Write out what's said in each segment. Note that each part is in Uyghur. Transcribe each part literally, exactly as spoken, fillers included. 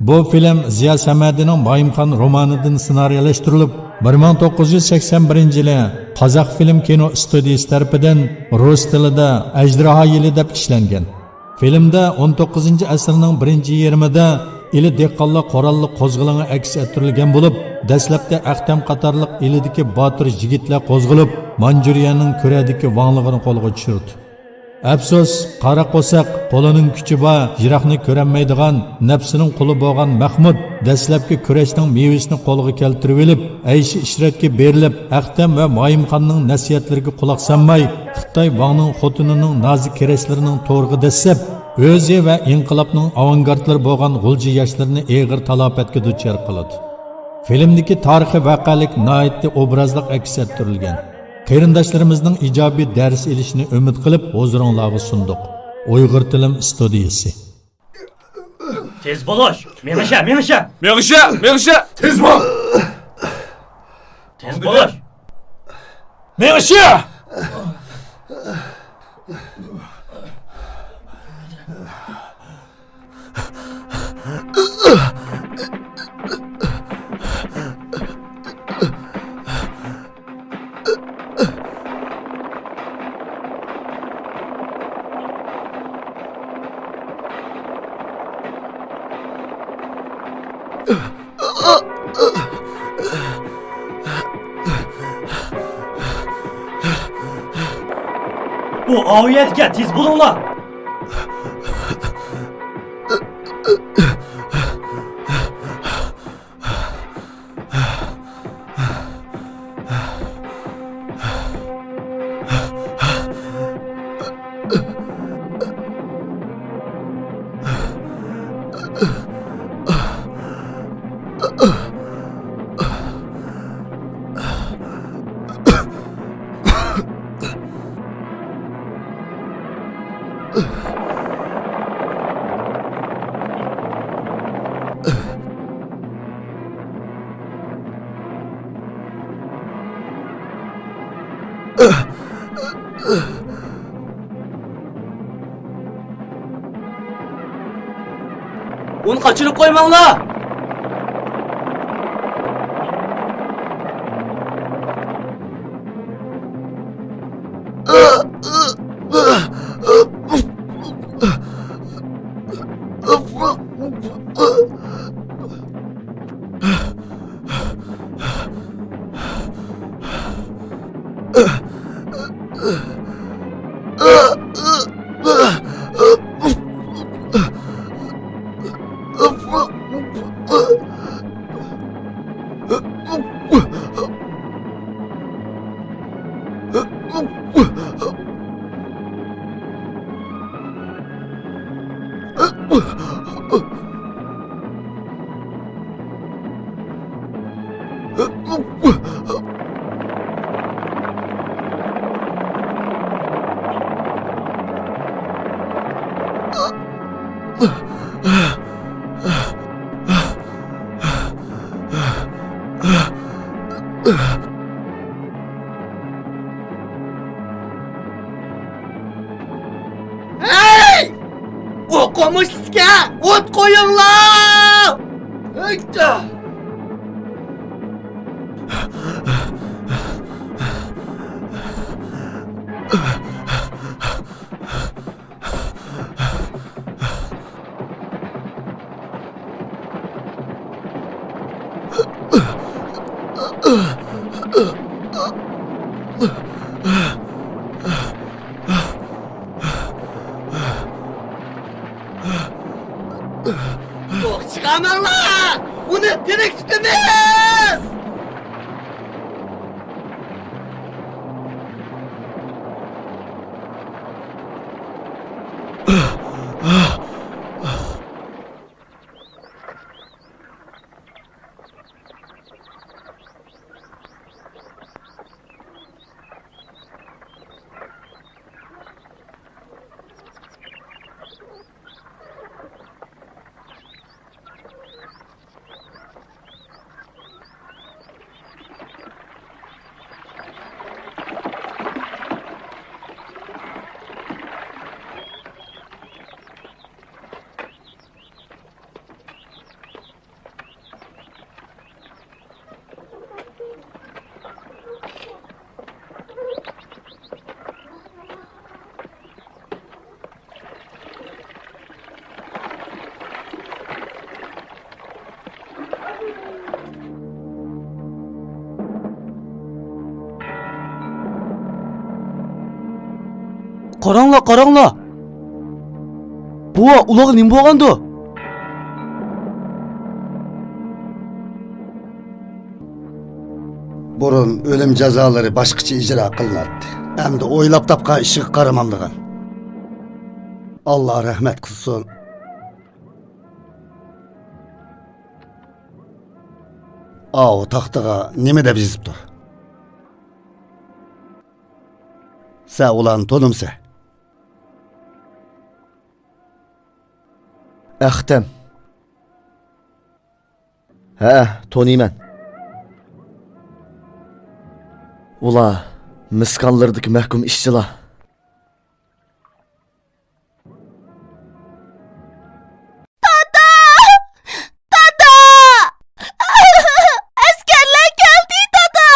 بۇ فىلىم زىيا سەمەدىنىڭ مايىمخان رومانىدىن سېنارىيلاشتۇرۇلۇپ، بىر مىڭ توققۇز يۈز سەكسەن بىرىنچى يىلى قازاق فىلىم كىنو ئىستۇدىيىسى تەرىپىدىن رۇس تىلىدا ئەجدىھا يىلى دەپ ئىشلەنگەن. فىلىمدە ئون توققۇزىنچى ئەسىرنىڭ بىرىنچى يېرىمىدا ئىلى دېھقانلار قوراللىق قوزغىلىڭى ئەكس ئەتتۈرۈلگەن بولۇپ، دەسلەپتە ئەختەم قاتارلىق ئىلىدىكى باتۇر يىگىتلەر قوزغىلىپ، مانجۇرىيەنىڭ كۆرەدىكى ۋاڭلىقىنى قولغا چۈشۈردى. ئەپسۇس، قارا قورساق، قولىنىڭ كۈچى بار، يىراقنى كۆرەلمەيدىغان، نەپسىنىڭ قۇلى بولغان مەخمۇت دەسلەپكى كۈرەشنىڭ مېۋىسىنى قولغا كەلتۈرۈۋېلىپ، ئەيشى ئىشرەتكە بېرىلىپ، ئەختەم ۋە مايىمخاننىڭ نەسىھەتلىرىگە قۇلاق سالماي، خىتاي ۋاڭنىڭ خوتۇنىنىڭ نازۇك كېرەشلىرىنىڭ تورىغا دەسسەپ، ئۆزى ۋە ئىنقىلابنىڭ ئاۋانگارتلىرى بولغان غۇلجا ياشلىرىنى ئېغىر تالاپەتكە دۇچار قىلىدۇ. فىلىمدىكى تارىخىي ۋەقەلىك ناھايىتى ئوبرازلىق ئەكس ئەتتۈرۈلگەن. قېرىنداشلىرىمىزنىڭ ئىجابىي دەرس ئېلىشىنى ئۈمىد قىلىپ، ھۇزۇرۇڭلارغا سۇندۇق. ئۇيغۇر تىلىم ئىستۇدىيىسى. تېز بولۇش! مېڭىشە، مېڭىشە! مېڭىشە، مېڭىشە! تېز بول! تېز بولۇش! مېڭىشە! ئۇ ئاۋۇ يەردىكەن، تېز بولۇڭلار! ئۇنى قاچۇرۇپ قويماڭلار! ھەي! ئوقۇمۇشسىزكەن، ئوت قويۇڭلار! ھەيتە! ئوق چىقارماڭلار! ئۇنى تىرىك تۇتىمىز! قاراڭلار، قاراڭلار! بوۋا، ئۇلارغا نېمە بولغاندۇ؟ بۇرۇن ئۆلۈم جازالىرى باشقىچە ئىجرا قىلىناتتى. ئەمدى ئويلاپ تاپقان ئىشىغا قارىمامدىغان. ئاللا رەھمەت قىلسۇن. ئاۋۇ تاختىغا نېمە دەپ يېزىپتۇ؟ سەن ئۇلارنى تونۇمسەن؟ ئەختەم. ھە، تونۇيمەن. ئۇلار مىسكانلىرىدىكى مەھكۇم ئىشچىلار. دادا! دادا! ئەسكەرلەر كەلدى، دادا!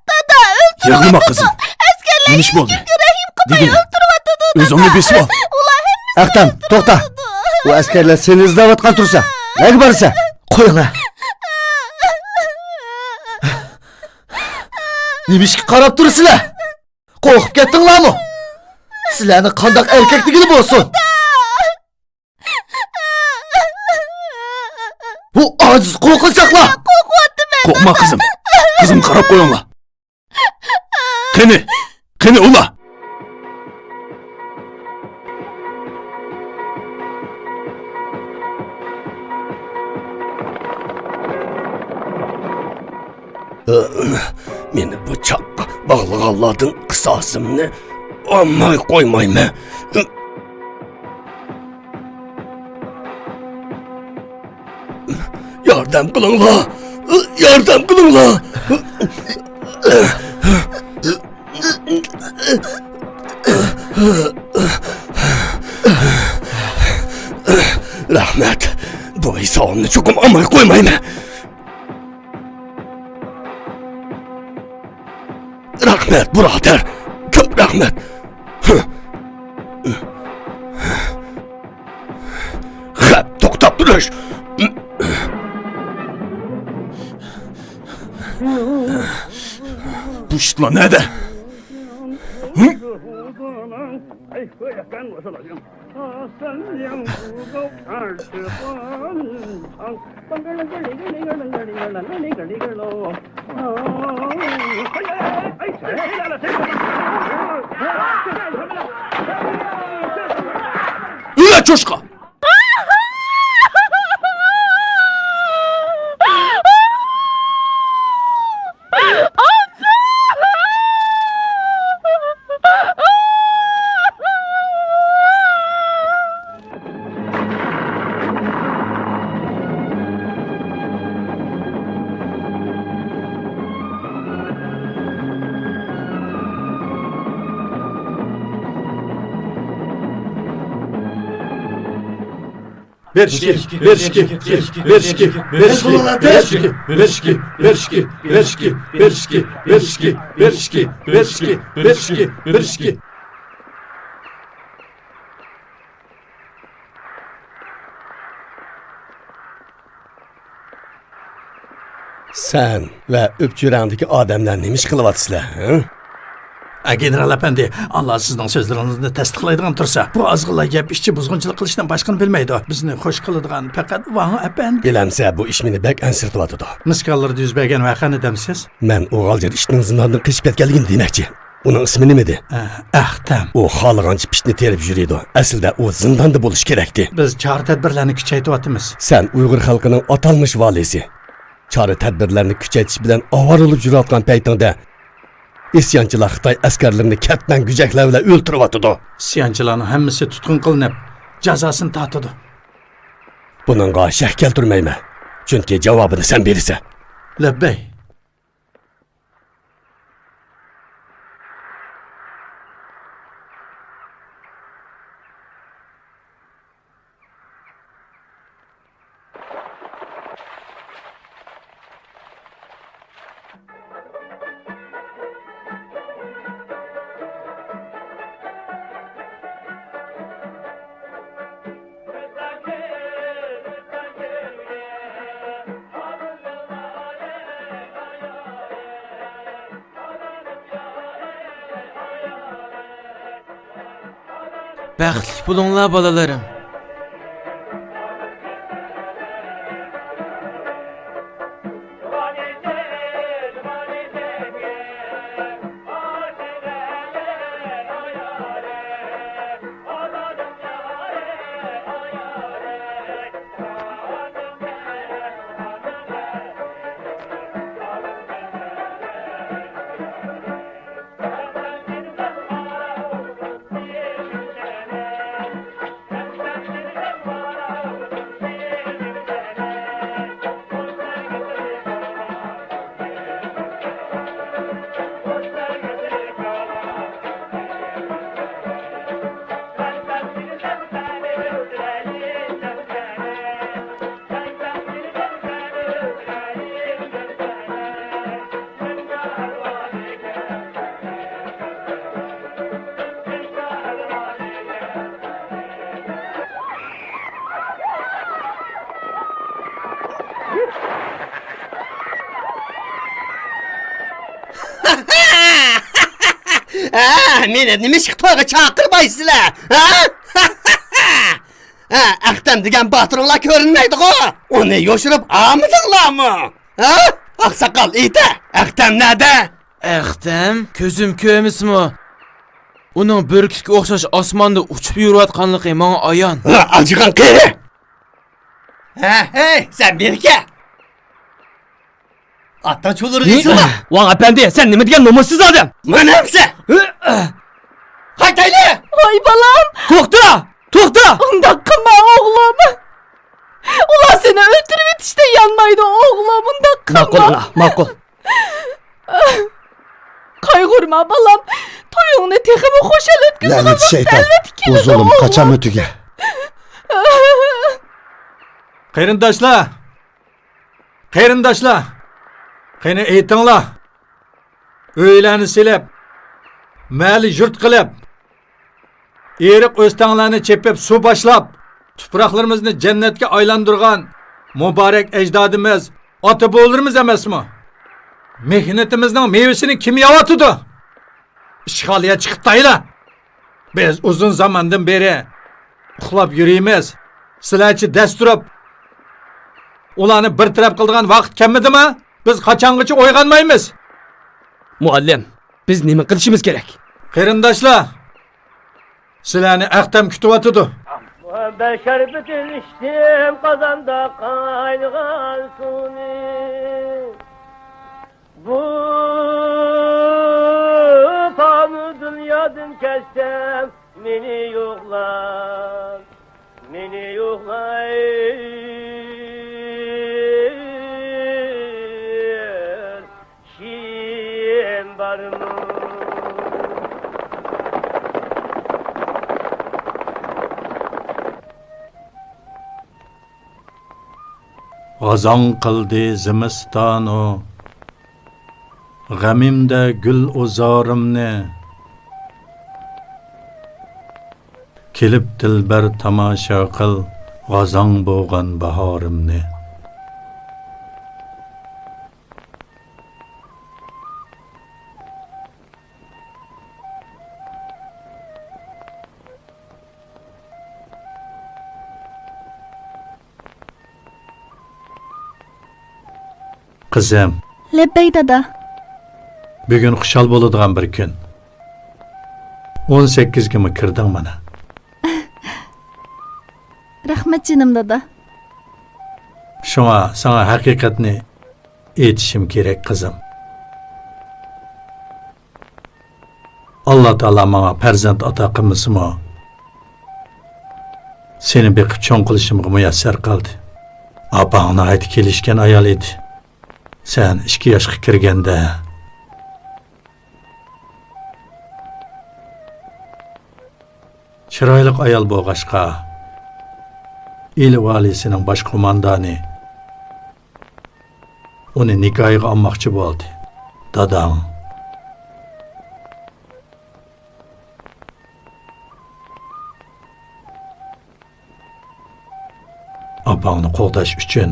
دادا، ئۆلتۈرۈۋاتىدۇ! يىغلىما، قىزىم. ئەسكەرلەر نېمە ئىش بولدى؟ يىگىتكە رەھىم قىلماي دېگىنە. ئۆلتۈرۈۋاتىدۇ، دادا! ئۆزۈڭنى بېسىۋال. ئۇلار ھەممىسىنى ئەختەم، توختا! ئۆلتۈرۈۋاتىدۇ. ئۇ ئەسكەرلەر سېنى ئىزدەۋاتقان تۇرسا، نەگە بارىسەن؟ قويۇڭە! نېمە ئىشقا قاراپ تۇرىسىلەر؟ قورقۇپ كەتتىڭلارمۇ؟ سىلەرنى قانداق ئەركەك دېگىلى بولسۇن؟ بۇ ئاجىز قورقۇنچاقلار! قورقۇۋاتىمەن، قورقما، دادا. قىزىم. قىزىم، قاراپ قويۇڭلار. قېنى، قېنى ئۇلار؟ مېنى بۇ چاققا باغلىغانلاردىن قىساسىمنى ئالماي قويمايمەن. ياردەم قىلىڭلار! ياردەم قىلىڭلار! رەھمەت. بۇ ھېسابىمنى چوقۇم ئالماي قويمايمەن. رەھمەت، بۇرادەر. كۆپ رەھمەت. خەپ، توختاپ تۇرۇش. بۇ ئىتلار نەدە؟ ئۆلە چوشقا! بىر، ئىككى، بىر، ئىككى، بىر، ئىككى، بىر، ئىككى، بىر، ئىككى، بىر، ئىككى، بىر، ئىككى، بىر، ئىككى، بىر، ئىككى. سەن ۋە ئۆپچۆرەڭدىكى ئادەملەر نېمە ئىش قىلىۋاتىسىلەر، ھە؟ ئە، گېنېرال ئەپەندى، ئاللا سىزنىڭ سۆزلىرىڭىزنى تەستىقلايدىغان تۇرسا، بۇ ئازغىنلا گەپ ئىچى بۇزغۇنچىلىق قىلىشتىن باشقىنى بىلمەيدۇ. بىزنى خوش قىلىدىغان پەقەت ۋاڭ ئەپەندى. بىلەمسە، بۇ ئىش مېنى بەك ئەنسىرىتىۋاتىدۇ. مىسكاللىردا يۈز بەرگەن ۋەقەنى دەمسىز؟ مەن ئۇ غالجىر ئىتنىڭ زىنداندىن قېچىپ كەتكەنلىكىنى دېمەكچى. ئۇنىڭ ئىسمى نېمىدى؟ ئە، ئەختەم. ئۇ خالىغانچە پىتنە تېرىپ يۈرىدۇ. ئەسلىدە ئۇ زىنداندا بولۇشى كېرەكتى. بىز چارە-تەدبىرلەرنى كۈچەيتىۋاتىمىز. سەن ئۇيغۇر خەلقىنىڭ ئاتالمىش ۋالىسى. چارە-تەدبىرلەرنى كۈچەيتىش بىلەن ئاۋارە بولۇپ يۈرۈۋاتقان پەيتىڭدە، ئىسيانچىلار خىتاي ئەسكەرلىرىنى كەتمەن گۈجەكلەر بىلەن ئۆلتۈرۈۋاتىدۇ. ئىسيانچىلارنىڭ ھەممىسى تۇتقۇن قىلىنىپ، جازاسىنى تارتىدۇ. بۇنىڭغا شەك كەلتۈرمەيمەن، چۈنكى جاۋابىنى سەن بېرىسەن. لەببەي. بەختلىك بولۇڭلار، بالىلىرىم. ھە، مېنى نېمىشقا تويغا چاقىرمايسىلەر؟ ھە؟ ھە، ئەختەم دېگەن باتۇرۇڭلار كۆرۈنمەيدىغۇ؟ ئۇنى يوشۇرۇپ ئالمىدىڭلارمۇ؟ ھە؟ ئاقساقال، ئېيتە، ئەختەم نەدە؟ ئەختەم؟ كۆزۈم كۆرمىسىمۇ، ئۇنىڭ بۈركۈتكە ئوخشاش ئاسماندا ئۇچۇپ يۈرۈۋاتقانلىقى ماڭا ئايان. ھە، ئالجىغان قېرى! ھە، ھەي، سەن بېرىكە! ئاتنىڭ چۇلۇرىنى ئېسىلما! ۋاڭ ئەپەندى، سەن نېمە دېگەن نومۇسسىز ئادەم! مانا ئەمسە! قايتايلى! ۋاي بالام! توختا! توختا! ئۇنداق قىلما ئوغلۇم! ئۇلار سېنى ئۆلتۈرۈۋېتىشتە يانمايدۇ ئوغلۇم، ئۇنداق قىلما! ماقۇل ئانا، ماقۇل! قايغۇرما بالام، تويۇڭنى تېخىمۇ خۇشال ئۆتكۈزىدىغان ۋاقىت ئەلۋەتتە كېلىدۇ ئوغلۇم! قېرىنداشلار! قېرىنداشلار! قېنى ئېيتىڭلار! ئۆيلەرنى سېلىپ، مەھەللە يۇرت قىلىپ، ئېرىق ئۆستەڭلەرنى چېپىپ، سۇ باشلاپ، تۇپراقلىرىمىزنى جەننەتكە ئايلاندۇرغان مۇبارەك ئەجدادىمىز، ئاتا-بوۋىلىرىمىز ئەمەسمۇ؟ مېھنىتىمىزنىڭ مېۋىسىنى كىم يەۋاتىدۇ؟ ئىشغالىيەت چىقىپ تايلا! بىز ئۇزۇن زاماندىن بېرى ئۇخلاپ يۈرىمىز. سىلەرچە دەس تۇرۇپ، ئۇلارنى بىر تەرەپ قىلىدىغان ۋاقىت كەلمىدىما؟ بىز قاچانغىچە ئويغانمايمىز؟ مۇئەللىم، بىز نېمە قىلىشىمىز كېرەك؟ قېرىنداشلار، سىلەرنى ئەختەم كۈتۈۋاتىدۇ. بەش شەربىتىن ئىچتىم، قازاندا قاينىغان سۇنى. بۇ پانۇ دۇنيادىن كەتسەم، مېنى يوقلاپ، مېنى يوقلاپ كىم بارمۇ؟ غازاڭ قىلدى زىمىستانۇ، غېمىمدە گۈل ئۇزارىمنى. كېلىپ دىلبەر تاماشا قىل، غازاڭ بولغان باھارىمنى. قىزىم. لەببەي، دادا. بۈگۈن خۇشال بولىدىغان بىر كۈن. ئون سەككىزگىمۇ كىردىڭ مانا. رەھمەت، جېنىم دادا. شۇڭا ساڭا ھەقىقەتنى ئېيتىشىم كېرەك، قىزىم. ئاللا تائالا ماڭا پەرزەنت ئاتا قىلمىسىمۇ، سېنى بېقىپ چوڭ قىلىشىمغا مۇيەسسەر قىلدى. ئاپاڭ ناھايىتى كېلىشكەن ئايال ئىدى. سەن ئىككى ياشقا كىرگەندە، چىرايلىق ئايال بولغاچقا، ئىلى ۋالىسىنىڭ باش قوماندانى ئۇنى نىكاھىغا ئالماقچى بولدى. داداڭ. ئاپاڭنى قوغداش ئۈچۈن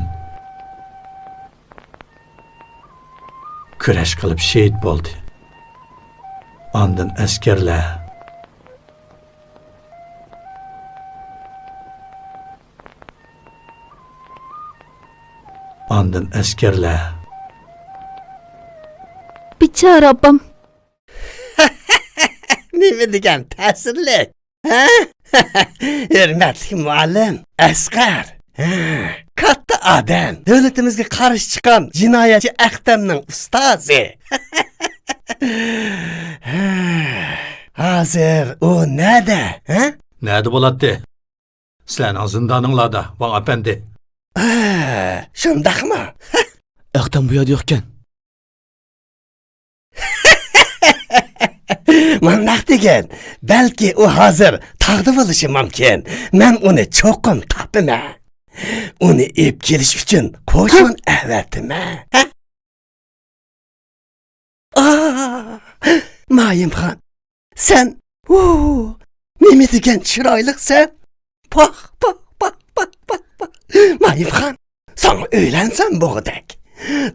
كۈرەش قىلىپ شېھىت بولدى. ئاندىن ئەسكەرلەر، ئاندىن ئەسكەرلەر. بىچارە ئاپام. نېمە دېگەن تەسىرلىك، ھە؟ ھۆرمەتلىك مۇئەللىم ئەسقەر. ھە، كاتتا ئادەم، دۆلىتىمىزگە قارشى چىققان جىنايەتچى ئەختەمنىڭ ئۇستازى. ھە، ھازىر ئۇ نەدە، ھە؟ نەدە بولاتتى؟ سىلەرنىڭ زىندانىڭلاردا، ۋاڭ ئەپەندى. ھە، شۇنداقمۇ؟ ئەختەم بۇ يەردە يوقكەن. مۇنداق دېگىن، بەلكى ئۇ ھازىر تاغدا بولۇشى مۇمكىن. مەن ئۇنى چوقۇم تاپىمەن. ئۇنى ئېلىپ كېلىش ئۈچۈن قوشۇن ئەۋەتىمەن. ھە؟ ئا، مايىمخان، سەن، ۋۇ، نېمە دېگەن چىرايلىقسەن. پاھ، پاھ، پاھ، پاھ، پاھ، پاھ. مايىمخان، ساڭا ئۆيلەنسەم بوغۇدەك.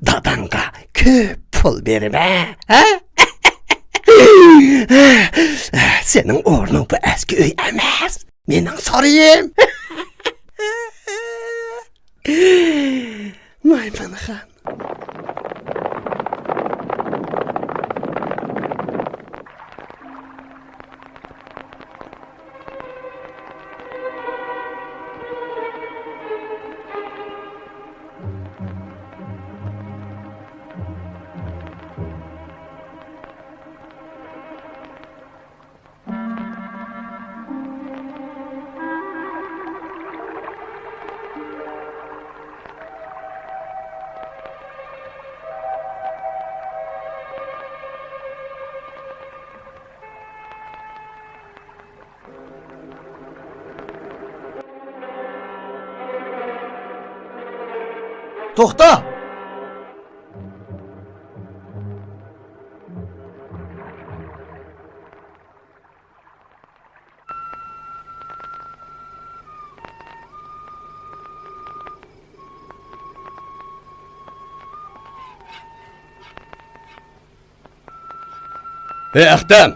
داداڭغا كۆپ پۇل بېرىمەن، ھە؟ سېنىڭ ئورنۇڭ بۇ ئەسكى ئۆي ئەمەس. مېنىڭ سارىيىم. مايمۇنخان. توختا! ھەي ئەختەم!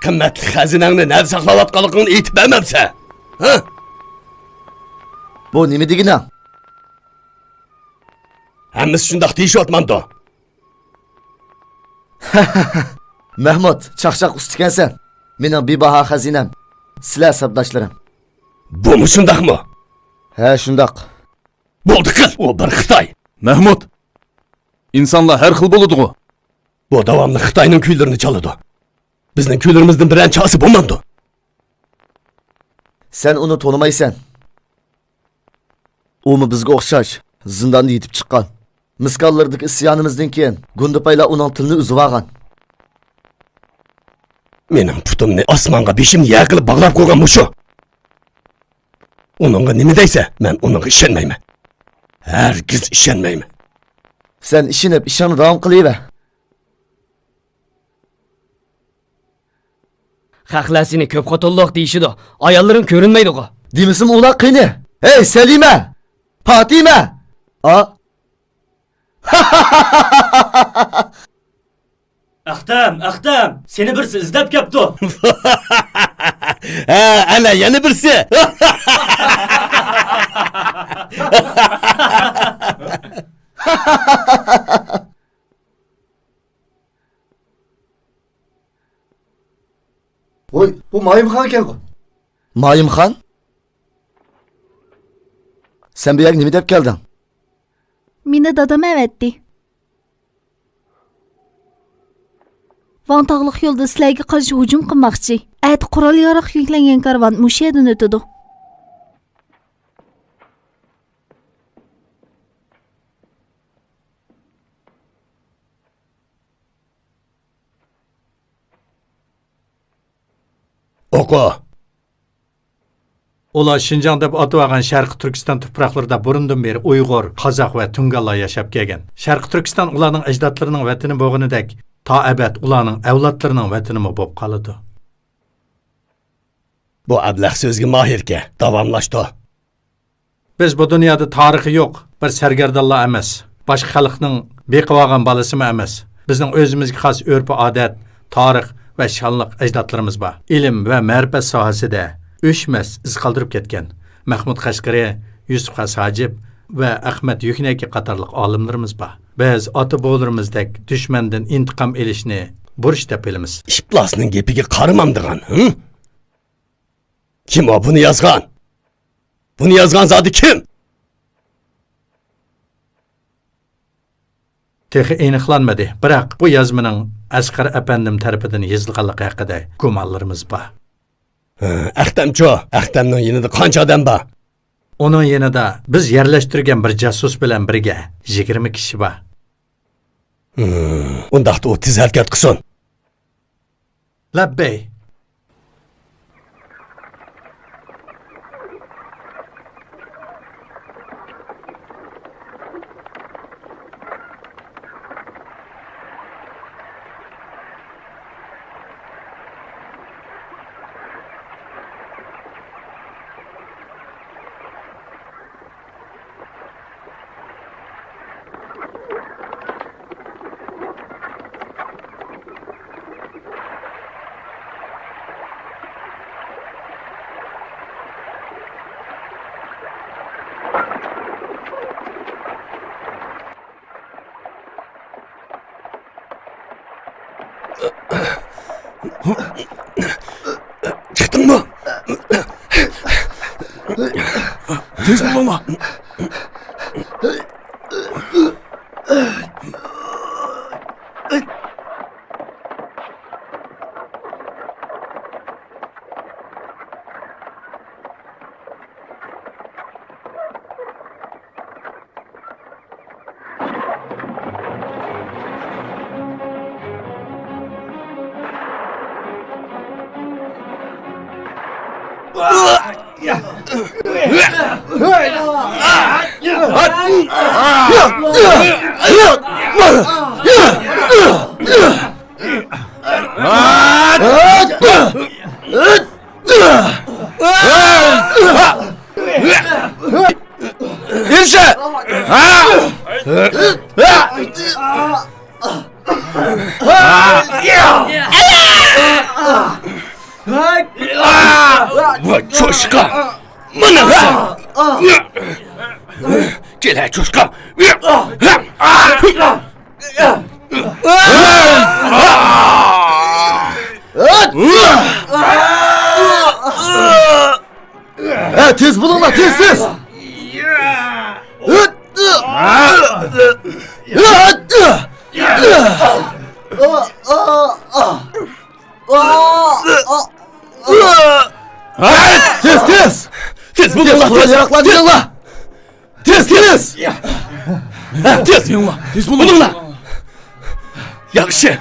قىممەتلىك خەزىنەڭنى نەدە ساقلاۋاتقانلىقىڭنى ئېيتىپ بەرمەمسەن؟ ھە؟ بۇ نېمە دېگىنىڭ؟ ھەممىسى شۇنداق دېيىشىۋاتمامدۇ؟ مەھمۇت، چاقچاق ئۇستىكەنسەن. مېنىڭ بىباھا خەزىنەم. سىلەر ھېسابداشلىرىم. بۇمۇ شۇنداقمۇ؟ ھە، شۇنداق. بولدى قىل، ئۇ بىر خىتاي. مەھمۇت، ئىنسانلار ھەر خىل بولىدىغۇ. بۇ داۋاملىق خىتاينىڭ كۈيلىرىنى چالىدۇ. بىزنىڭ كۈيلىرىمىزدىن بىرەر چالسا بولمامدۇ؟ سەن ئۇنى تونۇمايسەن. ئۇمۇ بىزگە ئوخشاش زىنداندا يېتىپ چىققان. مىسكاللىرىدىكى ئىسيانىمىزدىن كېيىن گۇندىپايلار ئۇنىڭ تىلىنى ئۈزۈۋالغان. مېنىڭ پۇتۇمنى ئاسمانغا، بېشىمنى يەر قىلىپ باغلاپ قويغان مۇشۇ. ئۇنىڭغا نېمە دەيسە، مەن ئۇنىڭغا ئىشەنمەيمەن. ھەرگىز ئىشەنمەيمەن. سەن ئىشىنىپ ئىشىڭنى داۋام قىلىۋەر. خەقلەر سېنى كۆپ خوتۇنلۇق دېيىشىدۇ. ئاياللىرىڭ كۆرۈنمەيدىغۇ. دېمىسىمۇ ئۇلار قېنى؟ ھەي، سەلىمە! پاتىمە! ئا؟ ئەختەم، ئەختەم! سېنى بىرسى ئىزدەپ كەپتۇ. ھە، ئەنە يەنە بىرسى. ۋوي، بۇ مايىمخان ئىكەنغۇ؟ مايىمخان؟ سەن بۇ يەرگە نېمە دەپ كەلدىڭ؟ مېنى دادام ئەۋەتتى. ۋاڭ تاغلىق يولدا سىلەرگە قارشى ھۇجۇم قىلماقچى. ئەتە قورال-ياراغ يۈكلەنگەن كارۋان مۇشۇ يەردىن ئۆتىدۇ. ئوقۇ! ئۇلار شىنجاڭ دەپ ئاتىۋالغان شەرقىي تۈركىستان تۇپراقلىرىدا بۇرۇندىن بېرى ئۇيغۇر، قازاق ۋە تۇڭگانلار ياشاپ كەلگەن. شەرقىي تۈركىستان ئۇلارنىڭ ئەجدادلىرىنىڭ ۋەتىنى بولغىنىدەك، تا ئەبەد ئۇلارنىڭ ئەۋلادلىرىنىڭ ۋەتىنىمۇ بولۇپ قالىدۇ. بۇ ئەبلەخ سۆزگە ماھىركەن، داۋاملاشتۇر. بىز بۇ دۇنيادا تارىخى يوق بىر سەرگەردانلار ئەمەس، باشقا خەلقنىڭ بېقىۋالغان بالىسىمۇ ئەمەس. بىزنىڭ ئۆزىمىزگە خاس ئۆرپ-ئادەت، تارىخ ۋە شانلىق ئەجدادلىرىمىز بار. ئىلىم ۋە مەرىپەت ساھەسىدە ئۆچمەس ئىز قالدۇرۇپ كەتكەن مەھمۇد قەشقىرى، يۈسۈپ خاس ھاجىپ، ۋە ئەخمەت يۈكنەكى قاتارلىق ئالىملىرىمىز بار. بىز ئاتا-بوۋىلىرىمىزدەك دۈشمەندىن ئىنتىقام ئېلىشنى بۇرچ دەپ بىلىمىز. ئىپلاسنىڭ گېپىگە قارىمامدىغان، ھە؟ كىم ئۇ بۇنى يازغان؟ بۇنى يازغان زادى كىم؟ تېخى ئېنىقلانمىدى، بىراق بۇ يازمىنىڭ ئەسقەر ئەپەندىم تەرىپىدىن يېزىلغانلىقى ھەققىدە گۇمانلىرىمىز بار. ھە، ئەختەمچۇ؟ ئەختەمنىڭ يېنىدا قانچە ئادەم بار؟ ئۇنىڭ يېنىدا بىز يەرلەشتۈرگەن بىر جاسۇس بىلەن بىرگە يىگىرمە كىشى بار. ھىم، ئۇنداقتا ئۇ تېز ھەرىكەت قىلسۇن. لەببەي. چىقتىڭمۇ؟ تېز بولۇڭلار! ئېرىشە! ۋاي چوشقا! مانا سەن! كېلە چوشقا! ھە، تېز بولۇڭلار، تېز، تېز! ھە، تېز، تېز! تېز بولۇڭلار، تېز! ياراقلارنى يېڭىڭلار! تېز، تېز! ھە، تېز! يېڭىڭلار، تېز بولۇڭلار! ياخشى!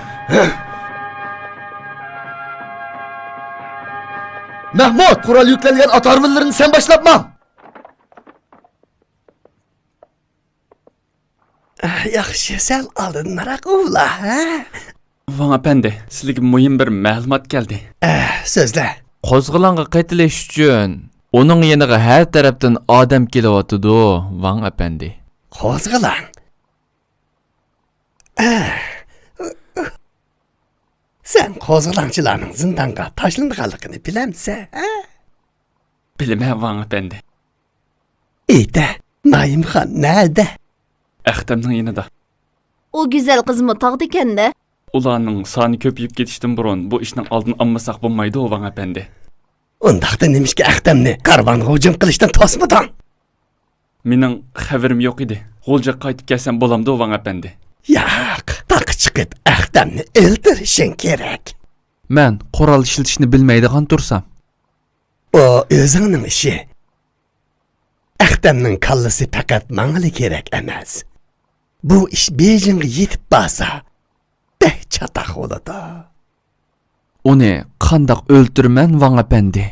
مەھمۇد، قورال يۈكلەنگەن ئات ھارۋىلىرىنى سەن باشلاپ ماڭ! ياخشى، سەل ئالدىنراق ئۇۋلا، ھە؟ ۋاڭ ئەپەندى، سىزگە مۇھىم بىر مەلۇمات كەلدى. ئە، سۆزلە. قوزغىلاڭغا قېتىلىش ئۈچۈن ئۇنىڭ يېنىغا ھەر تەرەپتىن ئادەم كېلىۋاتىدۇ، ۋاڭ ئەپەندى. قوزغىلاڭ؟ ئە، سەن قوزغىلاڭچىلارنىڭ زىندانغا تاشلىنىدىغانلىقىنى بىلەمسەن، ھە؟ بىلىمەن، ۋاڭ ئەپەندى. ئېيتە، نايىمخان نەدە؟ ئەختەمنىڭ يېنىدا. ئۇ گۈزەل قىزمۇ تاغدىكەن-دە. ئۇلارنىڭ سانى كۆپىيىپ كېتىشتىن بۇرۇن بۇ ئىشنىڭ ئالدىنى ئالمىساق بولمايدۇ، ۋاڭ ئەپەندى. ئۇنداقتا نېمىشقا ئەختەمنى كارۋانغا ھۇجۇم قىلىشتىن توسمىدىڭ؟ مېنىڭ خەۋىرىم يوق ئىدى. غۇلجىغا قايتىپ كەلسەم بولامدۇ، ۋاڭ ئەپەندى؟ ياق، تاغقا چىقىپ ئەختەمنى ئۆلتۈرۈشۈڭ كېرەك. مەن قورال ئىشلىتىشنى بىلمەيدىغان تۇرسام؟ ئۇ ئۆزۈڭنىڭ ئىشى. ئەختەمنىڭ كاللىسى پەقەت ماڭىلا كېرەك ئەمەس. بۇ ئىش بېيجىڭغا يېتىپ بارسا، بەك چاتاق بولىدۇ. ئۇنى قانداق ئۆلتۈرىمەن، ۋاڭ ئەپەندى؟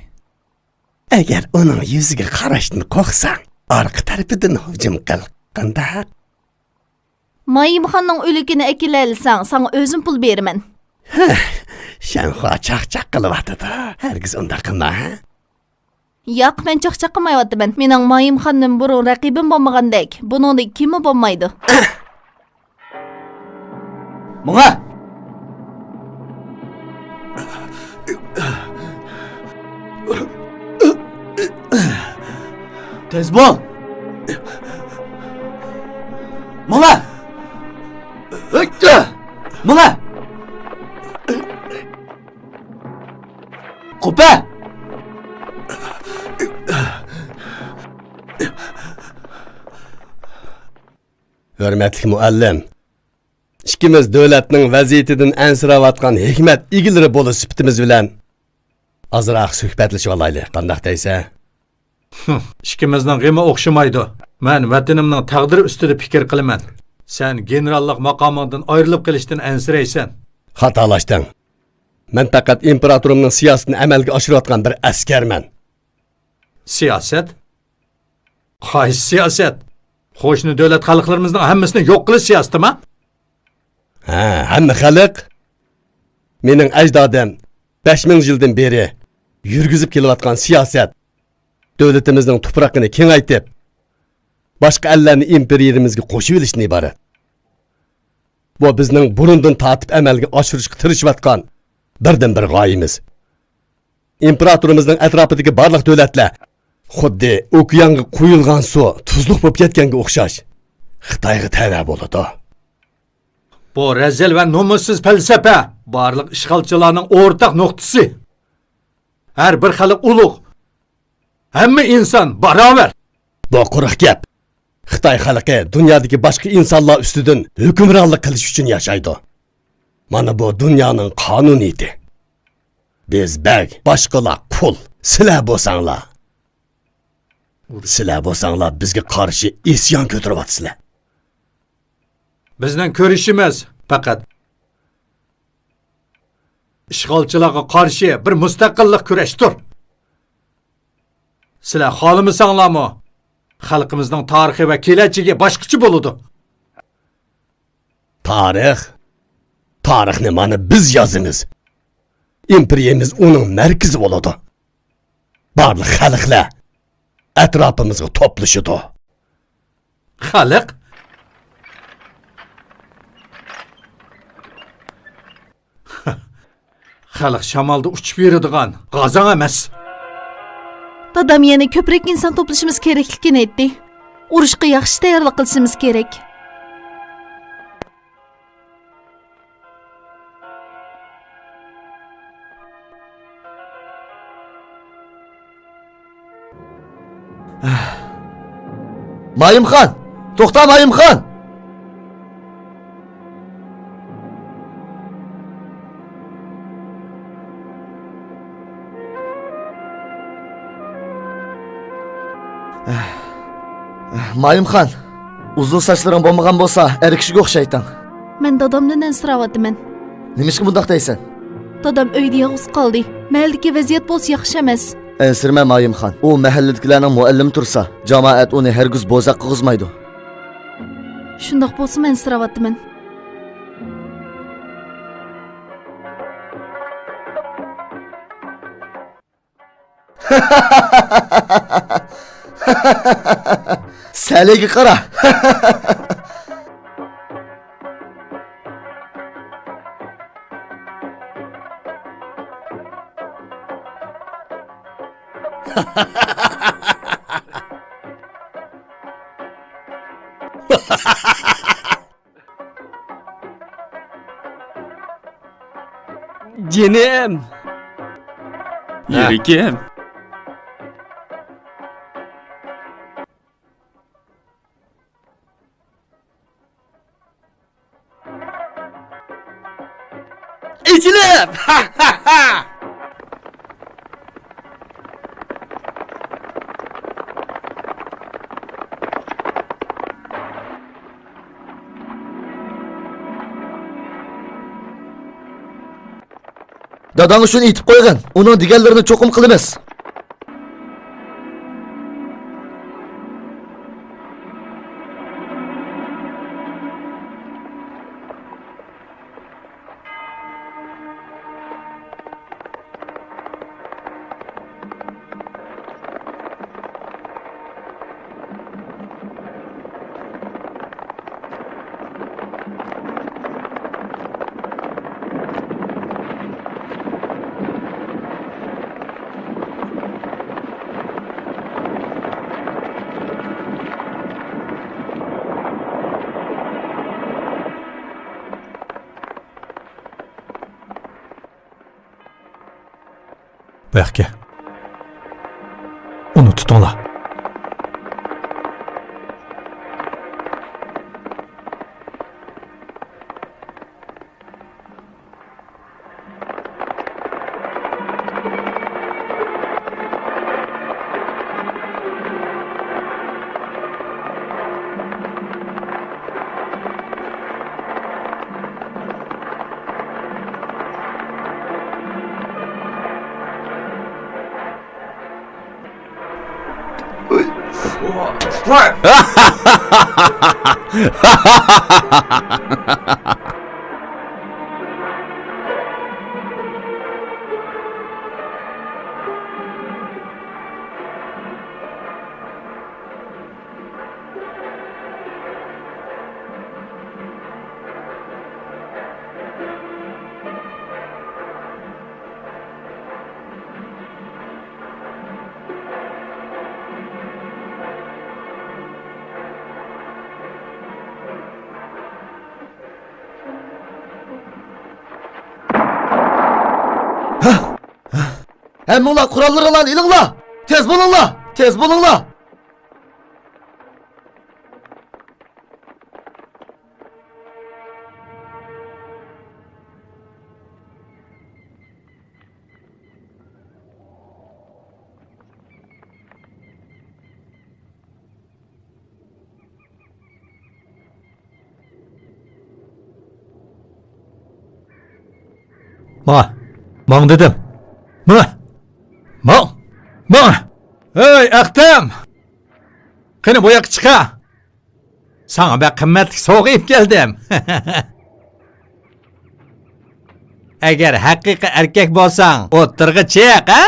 ئەگەر ئۇنىڭ يۈزىگە قاراشتىن قورقساڭ، ئارقا تەرىپىدىن ھۇجۇم قىل. قانداق؟ مايىمخاننىڭ ئۆلۈكىنى ئەكېلەلىسەڭ، ساڭا ئۆزۈم پۇل بېرىمەن. ھە، شەنخۇا چاقچاق قىلىۋاتىدۇ. ھەرگىز ئۇنداق قىلما، ھە؟ ياق، مەن چاقچاق قىلمايۋاتىمەن. مېنىڭ مايىمخاندىن بۇرۇن رەقىبىم بولمىغاندەك، بۇنىڭدىن كېيىنمۇ بولمايدۇ. ماڭا! تېز بول! ماڭا! ماڭا! قوپە! ھۆرمەتلىك مۇئەللىم، ئىككىمىز دۆلەتنىڭ ۋەزىيىتىدىن ئەنسىرەۋاتقان ھېكمەت ئىگىلىرى بولۇش سۈپىتىمىز بىلەن ئازراق سۆھبەتلىشىۋالايلى، قانداق دەيسەن؟ ھىم، ئىككىمىزنىڭ غېمى ئوخشىمايدۇ. مەن ۋەتىنىمنىڭ تەقدىرى ئۈستىدە پىكىر قىلىمەن. سەن گېنېراللىق ماقامىڭدىن ئايرىلىپ قېلىشتىن ئەنسىرەيسەن. خاتالاشتىڭ. مەن پەقەت ئىمپېراتورۇمنىڭ سىياسىتىنى ئەمەلگە ئاشۇرۇۋاتقان بىر ئەسكەرمەن. سىياسەت؟ قايسى سىياسەت؟ قوشنا دۆلەت خەلقلىرىمىزنىڭ ھەممىسىنى يوق قىلىش سىياسىتىما؟ ھە، ھەممە خەلق. مېنىڭ ئەجدادىم بەش مىڭ يىلدىن بېرى يۈرگۈزۈپ كېلىۋاتقان سىياسەت دۆلىتىمىزنىڭ تۇپرىقىنى كېڭەيتىپ، باشقا ئەللەرنى ئىمپېرىيىمىزگە قوشۇۋېلىشتىن ئىبارەت. بۇ بىزنىڭ بۇرۇندىن تارتىپ ئەمەلگە ئاشۇرۇشقا تىرىشىۋاتقان بىردىنبىر غايىمىز. ئىمپېراتورىمىزنىڭ ئەتراپىدىكى بارلىق دۆلەتلەر خۇددى ئوكيانغا قۇيۇلغان سۇ تۇزلۇق بولۇپ كەتكەنگە ئوخشاش خىتايغا تەۋە بولىدۇ. بۇ رەزىل ۋە نومۇسسىز پەلسەپە بارلىق ئىشغالچىلارنىڭ ئورتاق نۇقتىسى. ھەر بىر خەلق ئۇلۇغ، ھەممە ئىنسان باراۋەر. بۇ قۇرۇق گەپ. خىتاي خەلقى دۇنيادىكى باشقا ئىنسانلار ئۈستىدىن ھۆكۈمرانلىق قىلىش ئۈچۈن ياشايدۇ. مانا بۇ دۇنيانىڭ قانۇنىيىتى. بىز بەگ، باشقىلار قۇل. سىلەر بولساڭلار، سىلەر بولساڭلار بىزگە قارشى ئىسيان كۆتۈرۈۋاتىسىلەر. بىزنىڭ كۈرىشىمىز پەقەت ئىشغالچىلارغا قارشى بىر مۇستەقىللىق كۈرەشتۇر. سىلەر خالىمىساڭلارمۇ، خەلقىمىزنىڭ تارىخى ۋە كېلەچىكى باشقىچە بولىدۇ. تارىخ؟ تارىخنى مانا بىز يازىمىز. ئىمپېرىيەمىز ئۇنىڭ مەركىزى بولىدۇ. بارلىق خەلقلەر ئەتراپىمىزغا توپلىشىدۇ. خەلق؟ خەلق شامالدا ئۇچۇپ يۈرىدىغان غازاڭ ئەمەس. دادام يەنە كۆپرەك ئىنسان توپلىشىمىز كېرەكلىكىنى ئېيتتى. ئۇرۇشقا ياخشى تەييارلىق قىلىشىمىز كېرەك. مايىمخان! توختا، مايىمخان! مايىمخان، ئۇزۇن ساچلىرىڭ بولمىغان بولسا، ئەر كىشىگە ئوخشايتتىڭ. مەن دادامدىن ئەنسىرەۋاتىمەن. نېمىشقا بۇنداق دەيسەن؟ دادام ئۆيدە يالغۇز قالدى. مەھەللىدىكى ۋەزىيەت بولسا ياخشى ئەمەس. ئەنسىرىمە، مايىمخان. ئۇ مەھەللىدىكىلەرنىڭ مۇئەللىمى تۇرسا، جامائەت ئۇنى ھەرگىز بوزەك قىلغۇزمايدۇ. شۇنداق بولسىمۇ ئەنسىرەۋاتىمەن. سەلىگە قارا. جېنىم! يۈرىكىم! ئېچىلىپ! داداڭغا شۇنى ئېيتىپ قويغىن، ئۇنىڭ دېگەنلىرىنى چوقۇم قىلىمىز. ئەخكە. ئۇنى تۇتۇڭلار. ھەممىڭلار قوراللىرىڭلارنى ئېلىڭلار! تېز بولۇڭلار! تېز بولۇڭلار! ماڭ! ماڭ دېدىم! ماڭ! ماڭ! ماڭ! ھەي، ئەختەم! قېنى، بۇ ياققا چىقە! ساڭا بەك قىممەتلىك سوۋغا ئېلىپ كەلدىم. ئەگەر ھەقىقىي ئەركەك بولساڭ، ئوتتۇرىغا چىق، ھە؟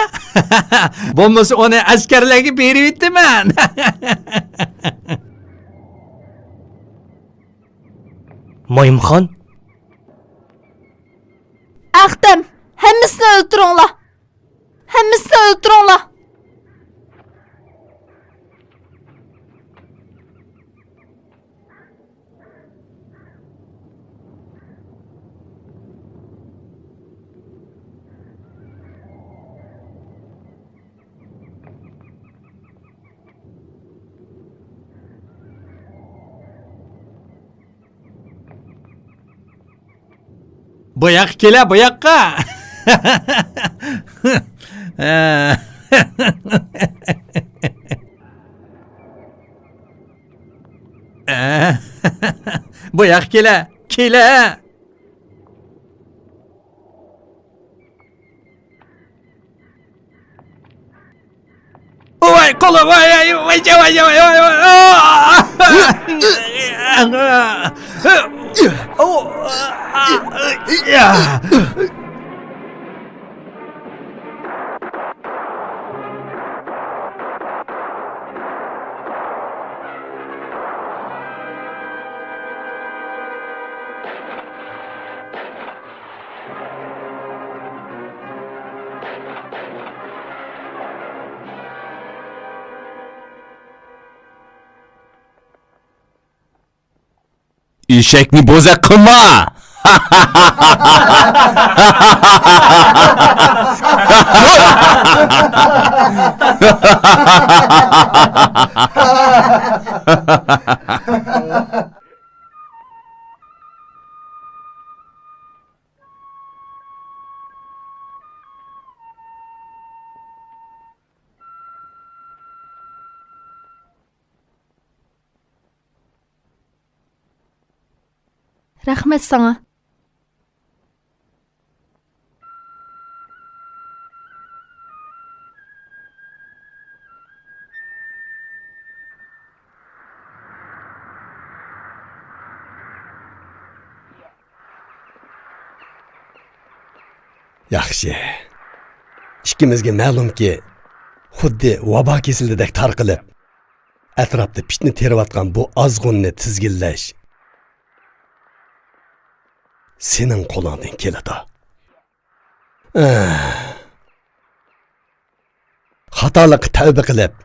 بولمىسا ئۇنى ئەسكەرلەرگە بېرىۋېتىمەن. مايمۇخان؟ ئەختەم، ھەممىسىنى ئۆلتۈرۈڭلار! ھەممىسىنى ئۆلتۈرۈڭلار! بۇ ياققا كېلە، بۇ ياققا! بۇ ياققا كېلە، كېلە! ۋاي قولۇم، ۋاي، ۋاي، ۋاي، ۋاي، ۋاي، ۋاي، ۋاي. ئېشەكنى بوزەك قىلما! رەھمەت ساڭا. ياخشى. ئىككىمىزگە مەلۇمكى، خۇددى ۋابا كېسىلىدەك تارقىلىپ، ئەتراپتا پىتنە تېرىۋاتقان بۇ ئازغۇننى تىزگىنلەش سېنىڭ قولۇڭدىن كېلىدۇ. ئەھ. خاتالىققا تەۋبە قىلىپ،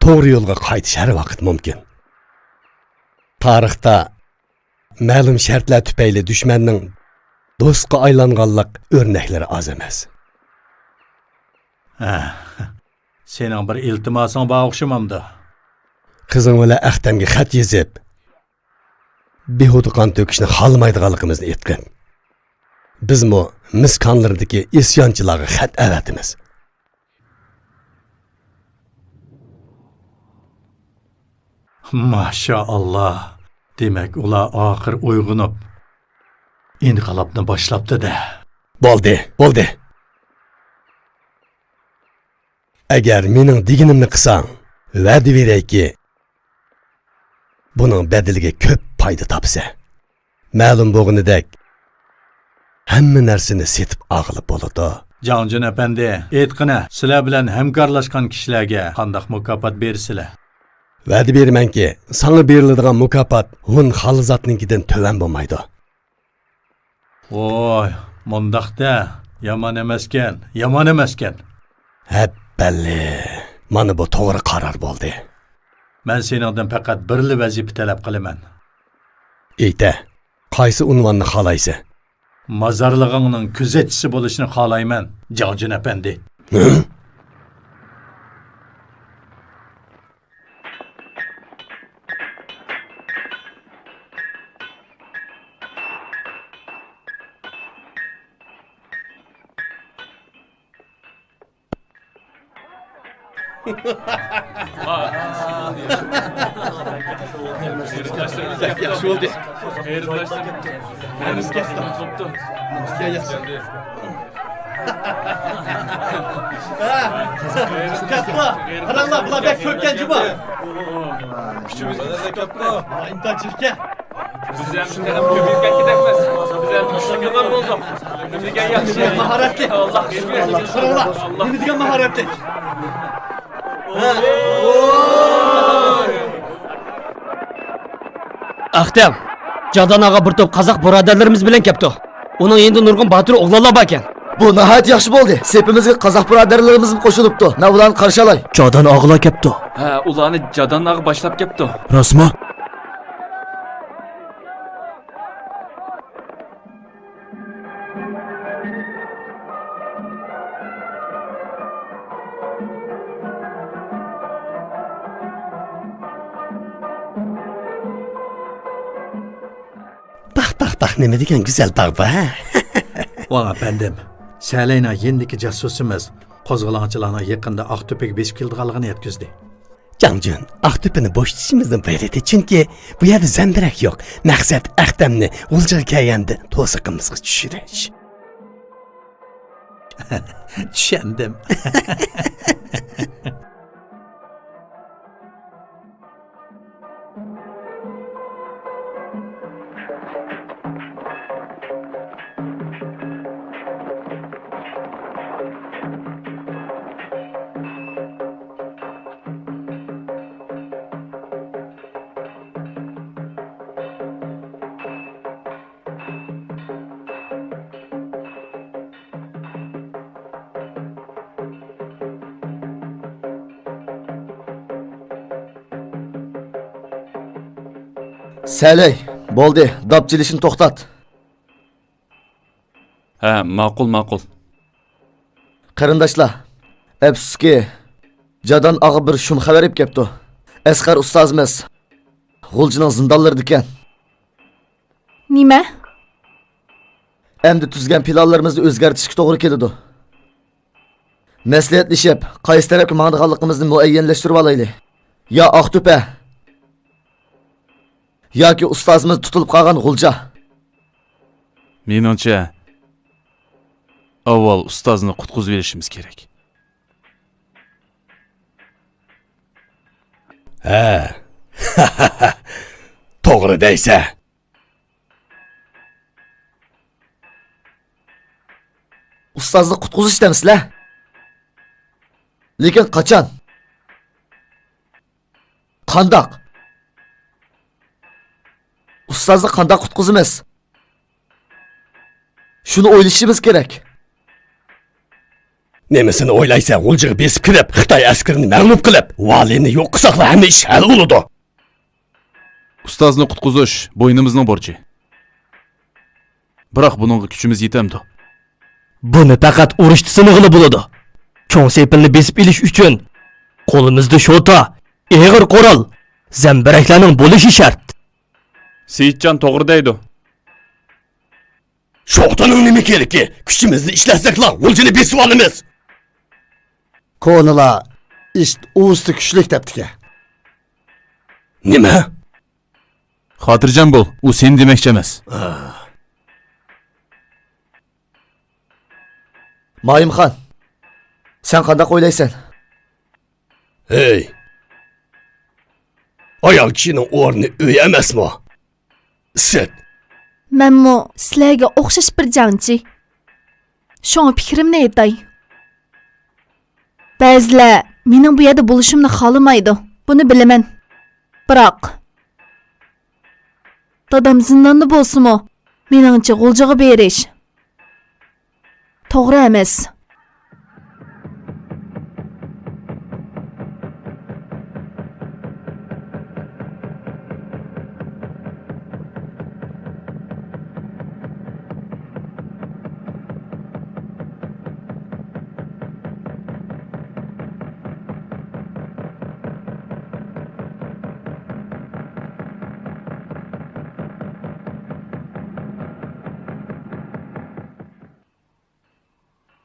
توغرا يولغا قايتىش ھەر ۋاقىت مۇمكىن. تارىختا مەلۇم شەرتلەر تۈپەيلى دۈشمەننىڭ دوستقا ئايلانغانلىق ئۆرنەكلىرى ئاز ئەمەس. ھە، سېنىڭ بىر ئىلتىماسىڭ بار ئوخشىمامدۇ؟ قىزىڭ بىلەن ئەختەمگە خەت يېزىپ، بىھۇدە قان تۆكۈشنى خالىمايدىغانلىقىمىزنى ئېيتقىن. بىزمۇ مىس كانلىرىدىكى ئىسيانچىلارغا خەت ئەۋەتىمىز. ماشائاللا. دېمەك، ئۇلار ئاخىر ئويغىنىپ، ئىنقىلابنى باشلاپتۇ-دە. بولدى، بولدى. ئەگەر مېنىڭ دېگىنىمنى قىلساڭ، ۋەدە بېرەيكى، بۇنىڭ بەدىلىگە كۆپ پايدا تاپىسەن. مەلۇم بولغىنىدەك، ھەممە نەرسىنى سېتىپ ئالغىلى بولىدۇ. جاڭجۈن ئەپەندى، ئېيتقىنە، سىلەر بىلەن ھەمكارلاشقان كىشىلەرگە قانداق مۇكاپات بېرىسىلەر؟ ۋەدە بېرىمەنكى، ساڭا بېرىلىدىغان مۇكاپات ھون خالىزاتنىڭكىدىن تۆۋەن بولمايدۇ. ۋوي، مۇنداق-دە، يامان ئەمەسكەن، يامان ئەمەسكەن. ھەپپەللى، مانا بۇ توغرا قارار بولدى. مەن سېنىڭدىن پەقەت بىرلا ۋەزىپە تەلەپ قىلىمەن. ئېيتە، قايسى ئۇنۋاننى خالايسەن؟ مازارلىقىڭنىڭ كۆزەتچىسى بولۇشنى خالايمەن، جاڭجۈن ئەپەندى. ھە؟ ياخشى بولدى. كەتتى. قاراڭلار، بۇلار بەك كۆپكەن جۇمۇ. ئۈچىمىز كەتتى. ئىنتايىن چىرىككەن. بىز ھەم تېخىمۇ كۆپىيىپ كەتكۈدەكمىز. بىز ھەم كۈچلۈك يىغىن بولدۇق. نېمە دېگەن ياخشى. ماھارەتلىك. ئاللا شۈكۈر. قاراڭلار، نېمە دېگەن ماھارەتلىك. ئاختەم، جادان ئاغا بىر توپ قازاق بۇرادەرلىرىمىز بىلەن كەپتۇ. ئۇنىڭ يېنىدا نۇرغۇن باتۇر ئوغلانلار باركەن. بۇ ناھايىتى ياخشى بولدى. سېپىمىزگە قازاق بۇرادەرلىرىمىزمۇ قوشۇلۇپتۇ. مەن ئۇلارنى قارشى ئالاي. جادان ئاغىلار كەپتۇ. ھە، ئۇلارنى جادان ئاغا باشلاپ كەپتۇ. راستمۇ؟ باق، باق، باق، نېمە دېگەن گۈزەل باغ بۇ، ھە؟ ۋاڭ ئەپەندىم، سەلەينىڭ يېنىدىكى جاسۇسىمىز قوزغىلاڭچىلارنىڭ يېقىندا ئاقتۆپىگە بېسىپ كېلىدىغانلىقىنى يەتكۈزدى. جاڭجۈن، ئاقتۆپىنى بوشىتىشىمىزنىڭ بىر رېتى، چۈنكى بۇ يەردە زەمبىرەك يوق. مەقسەت ئەختەمنى غۇلجىغا كەلگەندە توسىقىمىزغا چۈشۈرۈش. چۈشەندىم. سەلەي، بولدى، داپ چېلىشنى توختات. ھە، ماقۇل، ماقۇل. قېرىنداشلار، ئەپسۇسكى، جادان ئاغا بىر شۇم خەۋەر ئېلىپ كەپتۇ. ئەسقەر ئۇستازىمىز غۇلجىنىڭ زىندانلىرىدىكەن. نېمە؟ ئەمدى تۈزگەن پىلانلىرىمىزنى ئۆزگەرتىشكە توغرا كېلىدۇ. مەسلىھەتلىشىپ، قايسى تەرەپكە ماڭىدىغانلىقىمىزنى مۇئەييەنلەشتۈرۈۋالايلى. يا ئاقتۆپە، ياكى ئۇستازىمىز تۇتۇلۇپ قالغان غۇلجا. مېنىڭچە، ئاۋۋال ئۇستازنى قۇتقۇزۇۋېلىشىمىز كېرەك. ھە. توغرا دەيسە. ئۇستازنى قۇتقۇزۇش دەمسىلە؟ لېكىن قاچان؟ قانداق؟ ئۇستازنى قانداق قۇتقۇزىمىز؟ شۇنى ئويلىشىمىز كېرەك. نېمىسىنى ئويلايسەن؟ غۇلجىغا بېسىپ كىرىپ، خىتاي ئەسكىرىنى مەغلۇپ قىلىپ، ۋالىينى يوق قىلساقلا ھەممە ئىش ھەل بولىدۇ. ئۇستازنى قۇتقۇزۇش بوينىمىزنىڭ بورچى. بىراق بۇنىڭغا كۈچىمىز يېتەمدۇ؟ بۇنى پەقەت ئۇرۇشتا سىنىغىلى بولىدۇ. چوڭ سېپىلنى بېسىپ ئېلىش ئۈچۈن قولىمىزدا شوتا، ئېغىر قورال، زەمبىرەكلەرنىڭ بولۇشى شەرت. سېيىتجان توغرا دەيدۇ. شوتانىڭ نېمە كېرىكى؟ كۈچىمىزنى ئىشلەتسەكلا، غۇلجىنى بېسىۋالىمىز. كونىلار، ئىت ئۇۋىسى كۈچلۈك دەپتىكەن. نېمە؟ خاتىرجەم بول، ئۇ سېنى دېمەكچى ئەمەس. مايىمخان، سەن قانداق ئويلايسەن؟ ھەي! ئايال كىشىنىڭ ئورنى ئۆي ئەمەسمۇ؟ ئىسىت! مەنمۇ سىلەرگە ئوخشاش بىر جەڭچى. شۇڭا پىكرىمنى ئېيتاي. بەزىلەر مېنىڭ بۇ يەردە بولۇشۇمنى خالىمايدۇ. بۇنى بىلىمەن. بىراق، دادام زىنداندا بولسىمۇ، مېنىڭچە غۇلجىغا بېرىش توغرا ئەمەس.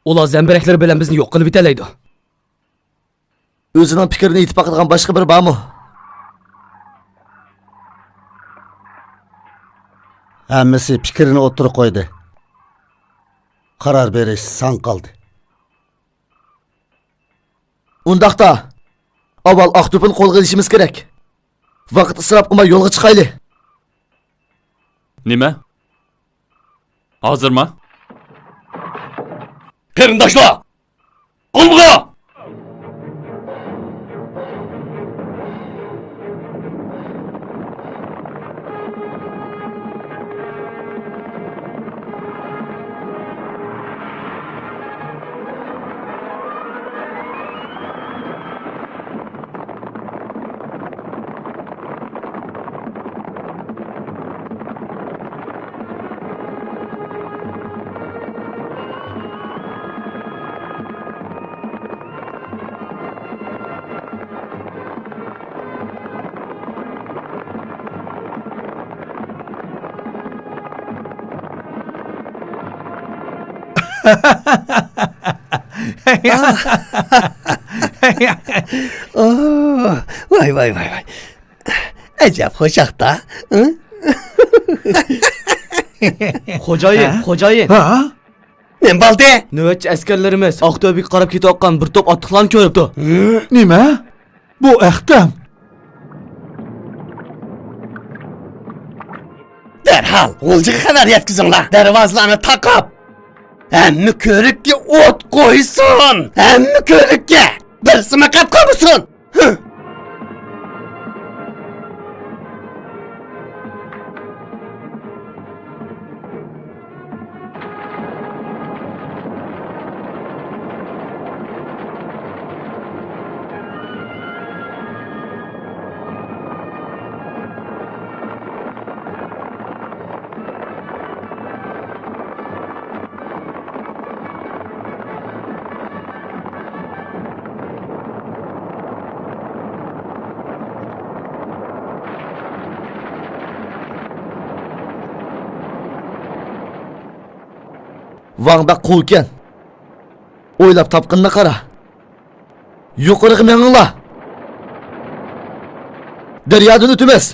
ئۇلار زەمبىرەكلىرى بىلەن بىزنى يوق قىلىۋېتەلەيدۇ. ئۆزىنىڭ پىكرىنى ئېيتىپ باقىدىغان باشقا بىرى بارمۇ؟ ھەممىسى پىكرىنى ئوتتۇرىغا قويدى. قارار بېرىش ساڭا قالدى. ئۇنداقتا، ئاۋۋال ئاقتۆپىنى قولغا ئېلىشىمىز كېرەك. ۋاقىت ئىسراپ قىلماي يولغا چىقايلى. نېمە؟ ھازىرما؟ قېرىنداشلار! ئالغا! ئوھ، ۋاي، ۋاي، ۋاي، ۋاي. ئەجەب خۇشاق-دە، ھە؟ خوجايىن، ھە؟ خوجايىن. ھە؟ نېمە بولدى؟ نۆۋەتچى ئەسكەرلىرىمىز ئاقتۆبىگە قاراپ كېتىۋاتقان بىر توپ ئاتلىقلارنى كۆرۈپتۇ. نېمە؟ بۇ ئەختەم. دەرھال غۇلجىغا خەۋەر يەتكۈزۈڭلار. دەرۋازىلارنى تاقاپ، ھەممە كۆۋرۈككە ئوت قويسۇن. ھەممە كۆۋرۈككە. بىرسىمۇ قېلىپ قالمىسۇن. ۋاڭ بەك قۇۋكەن. ئويلاپ تاپقىنىنى قارا. يۇقىرىغا مېڭىڭلار. دەريادىن ئۆتىمىز.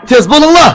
تېز بولۇڭلار!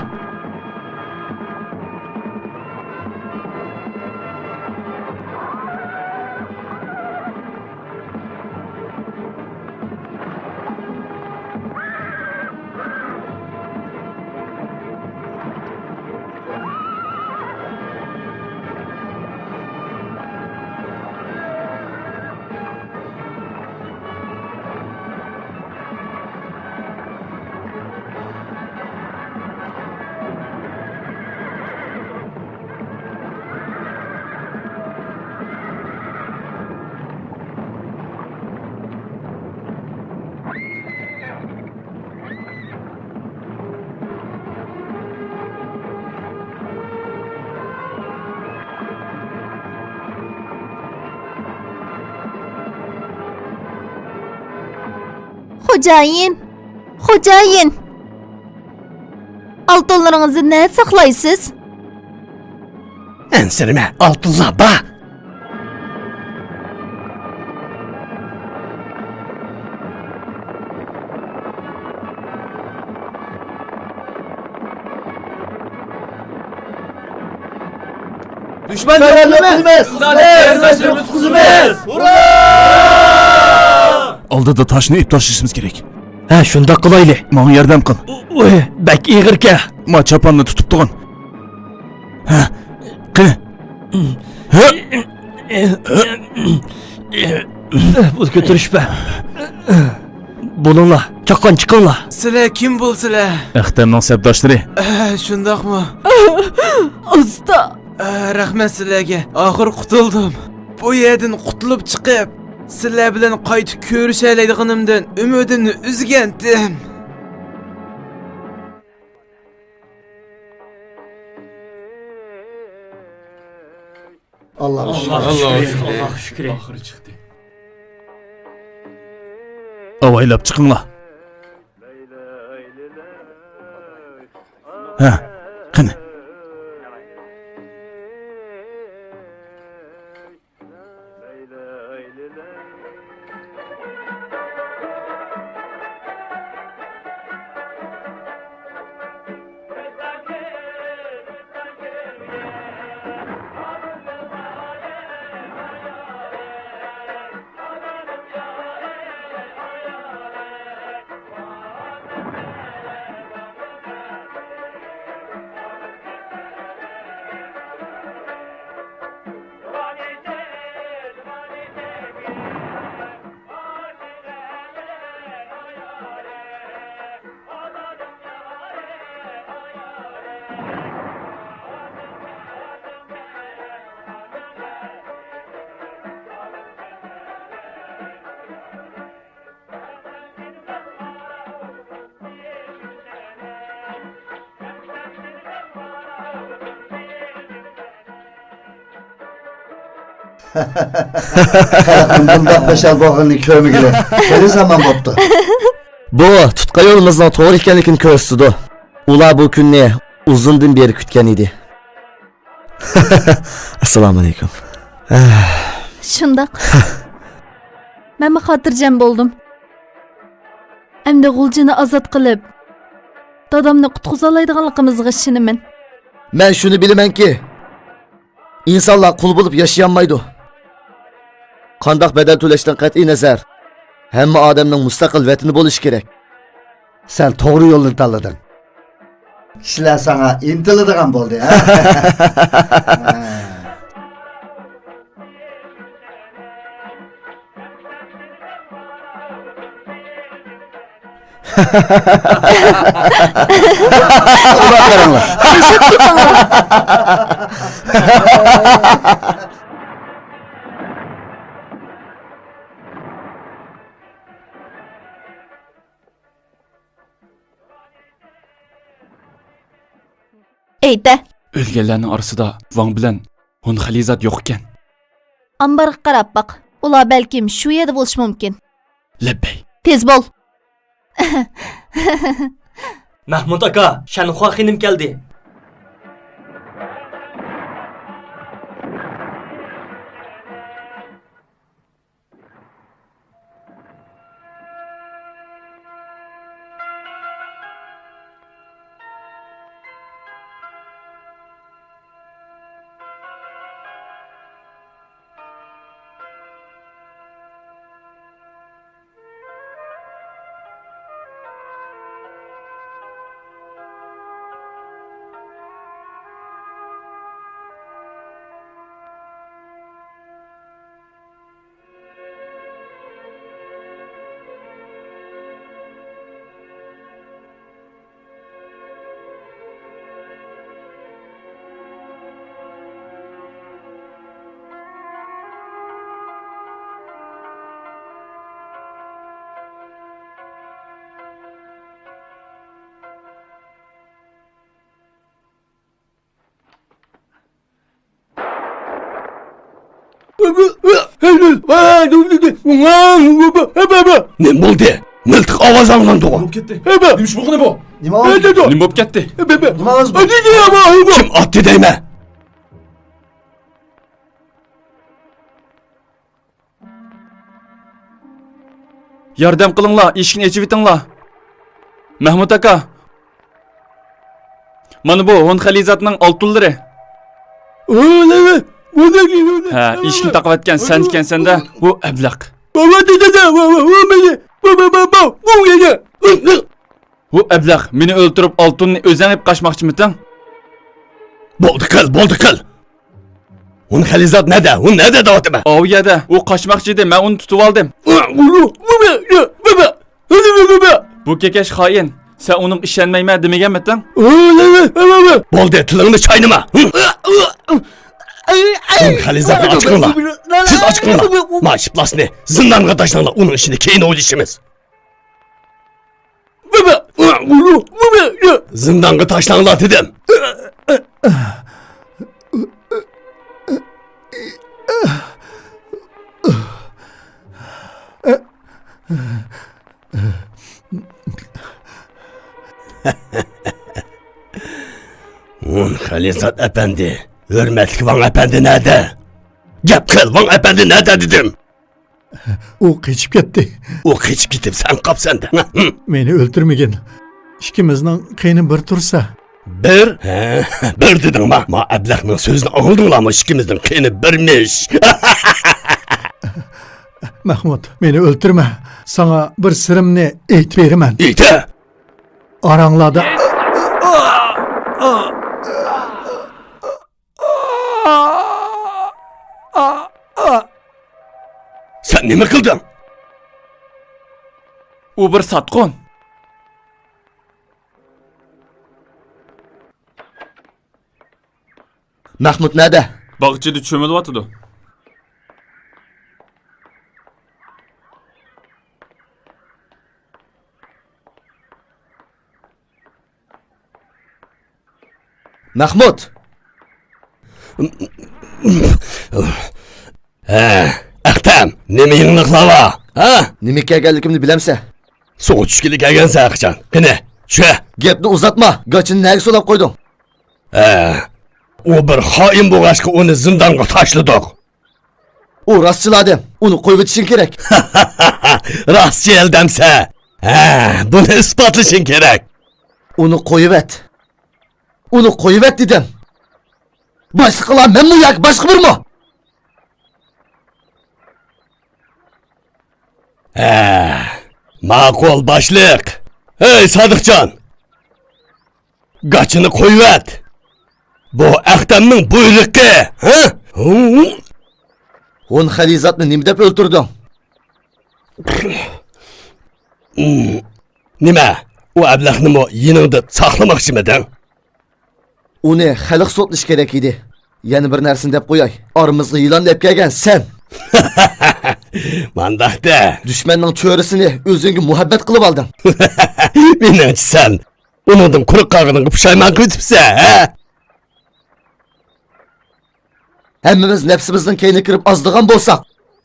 خوجايىن، خوجايىن، ئالتۇنلىرىڭىزنى نەدە ساقلايسىز؟ ئەنسىرىمە، ئالتۇنلار بار. دۈشمەننى يوقلىمايمىز! ئالدىدا تاشنى ئېلىپ تاشلىشىمىز كېرەك. ھە، شۇنداق قىلايلى. ماڭا ياردەم قىل. ۋوي، بەك ئېغىركەن. ما چاپاننى تۇتۇپ تۇرغىن. ھە، قېنى. ھە. بۇنى كۆتۈرۈشۈپ بولۇڭلار، چاققان چىقىڭلار. سىلەر كىم بولىسىلەر؟ ئەختەمنىڭ سەپداشلىرى. ئە، شۇنداقمۇ؟ ئۇستا. ئە، رەھمەت سىلەرگە. ئاخىر قۇتۇلدۇم. بۇ يەردىن قۇتۇلۇپ چىقىپ، سىلەر بىلەن قايتا كۆرۈشەلەيدىغىنىمدىن ئۈمىدىمنى ئۈزگەنتىم. ئاللاغا شۈكرى. ئاللاغا شۈكرى. ئاۋايلاپ چىقىڭلار. ھە، قېنى. خەلقنىڭ بۇنداق بەشەل بولغىنىنى كۆرمىگىلى خېلى زامان بوپتۇ. بۇ تۇتقان يولىمىزنىڭ توغرا ئىكەنلىكىنى كۆرسىتىدۇ. ئۇلار بۇ كۈننى ئۇزۇندىن بېرى كۈتكەن ئىدى. ئەسسالامۇئەلەيكۇم. شۇنداق. مەنمۇ خاتىرجەم بولدۇم. ئەمدى غۇلجىنى ئازاد قىلىپ، دادامنى قۇتقۇزالايدىغانلىقىمىزغا ئىشىنىمەن. مەن شۇنى بىلىمەنكى، ئىنسانلار قۇل بولۇپ ياشىيالمايدۇ. قانداق بەدەل تۆلەشتىن قەتئىينەزەر، ھەممە ئادەمنىڭ مۇستەقىل ۋەتىنى بولۇشى كېرەك. سەن توغرا يولنى تاللىدىڭ. كىشىلەر ساڭا ئىنتىلىدىغان بولدى، ھە؟ ئېيتە. ئۆلگەنلەرنىڭ ئارىسىدا ۋاڭ بىلەن ھون خەلىزات يوق ئىكەن. ئامبارغا قاراپ باق. ئۇلار بەلكىم شۇ يەردە بولۇشى مۇمكىن. لەببەي. تېز بول. مەھمۇت ئاكا، شەنخۇا خېنىم كەلدى. نېمە بولدى؟ مىلتىق ئاۋازى ئاڭلاندىغۇ. نېمە بولۇپ كەتتى؟ نېمە ئىش بولغىنى بۇ؟ نېمە ئاۋاز؟ نېمە بولۇپ كەتتى؟ نېمە ئاۋاز بۇ؟ كىم ئاتتى دەيمەن؟ ياردەم قىلىڭلار، ئىشىكنى ئېچىۋېتىڭلار. مەھمۇت ئاكا. مانا بۇ ھون خەلىزاتنىڭ ئالتۇنلىرى. ھە، ئىشىكنى تاقىۋەتكەن سەن ئىكەنسەن-دە، بۇ ئەبلەخ. بۇ ئەبلەخ، مېنى ئۆلتۈرۈپ ئالتۇننى ئۆزۈڭ ئېلىپ قاچماقچىمىتىڭ؟ بولدى قىل، بولدى قىل. ھون خەلىزات نەدە؟ ھون نەدە دەۋاتىمەن؟ ئاۋۇ يەردە. ئۇ قاچماقچى ئىدى، مەن ئۇنى تۇتۇۋالدىم. بۇ كېكەچ خائىن. سەن ئۇنىڭغا ئىشەنمەيمەن دېمىگەنمىتىڭ؟ بولدى، تىلىڭنى چاينىما. ھون خەلىزاتنى ئاچىقىڭلار. تېز ئاچىقىڭلار. ما ئىپلاسنى زىندانغا تاشلاڭلار، ئۇنىڭ ئىشىنى كېيىن ئويلىشىمىز. زىندانغا تاشلاڭلار دېدىم. ھون خەلىزات ئەپەندى، ھۆرمەتلىك ۋاڭ ئەپەندى نەدە؟ گەپ قىل، ۋاڭ ئەپەندى نەدە دېدىم. ئۇ قېچىپ كەتتى. ئۇ قېچىپ كېتىپ سەن قاپسەن-دە. مېنى ئۆلتۈرمىگىن. ئىككىمىزنىڭ قېنى بىر تۇرسا. بىر؟ ھە، بىر دېدىڭما؟ ما ئەبلەخنىڭ سۆزىنى ئاڭلىدىڭلارمۇ؟ ئىككىمىزنىڭ قېنى بىرمىش. مەھمۇت، مېنى ئۆلتۈرمە. ساڭا بىر سىرىمنى ئېيتىپ بېرىمەن. ئېيتە! ئاراڭلاردا سەن نېمە قىلدىڭ؟ ئۇ بىر ساتقۇن. مەھمۇت نەدە؟ باغچىدا چۆمۈلۈۋاتىدۇ. مەھمۇت! ھە، ئەختەم، نېمە يېڭىلىقلار بار؟ ھە؟ نېمە كەلگەنلىكىمنى بىلەمسەن؟ سۇغا چۈشكىلى كەلگەنسەن، ئەخچان. قېنى، چۈشە. گەپنى ئۇزارتما، گاچىنى نەگە سولاپ قويدۇڭ؟ ھە، ئۇ بىر خائىن بولغاچقا ئۇنى زىندانغا تاشلىدۇق. ئۇ راستچىل ئادەم، ئۇنى قويۇۋېتىشىڭ كېرەك. راستچىل دەمسە؟ ھە، بۇنى ئىسپاتلىشىڭ كېرەك. ئۇنى قويۇۋەت. ئۇنى قويۇۋەت دېدىم. باشلىقىڭلار مەنمۇ ياكى باشقا بىرمۇ؟ ھە، ماقۇل باشلىق. ھەي، سادىقجان! گاچىنى قويۇۋەت! بۇ ئەختەمنىڭ بۇيرۇقى، ھە؟ ھون خەلىزاتنى نېمە دەپ ئۆلتۈردۈڭ؟ نېمە، ئۇ ئەبلەخنىمۇ يېنىڭدا ساقلىماقچىمىدىڭ؟ ئۇنى خەلق سوتلىشى كېرەك ئىدى. يەنە بىر نەرسىنى دەپ قوياي، ئارىمىزغا يىلان ئېلىپ كەلگەن سەن! مانداق دە! دۈشمەننىڭ چۆرىسىنى ئۆزۈڭگە مۇھەببەت قىلىۋالدىڭ. مېنىڭچە سەن ئۇنىڭدىن قۇرۇق قالغىنىڭغا پۇشايمان قىلىۋېتىپسەن، ھە؟ ھەممىمىز نەپسىمىزنىڭ كەينىگە كىرىپ ئازىدىغان بولساق،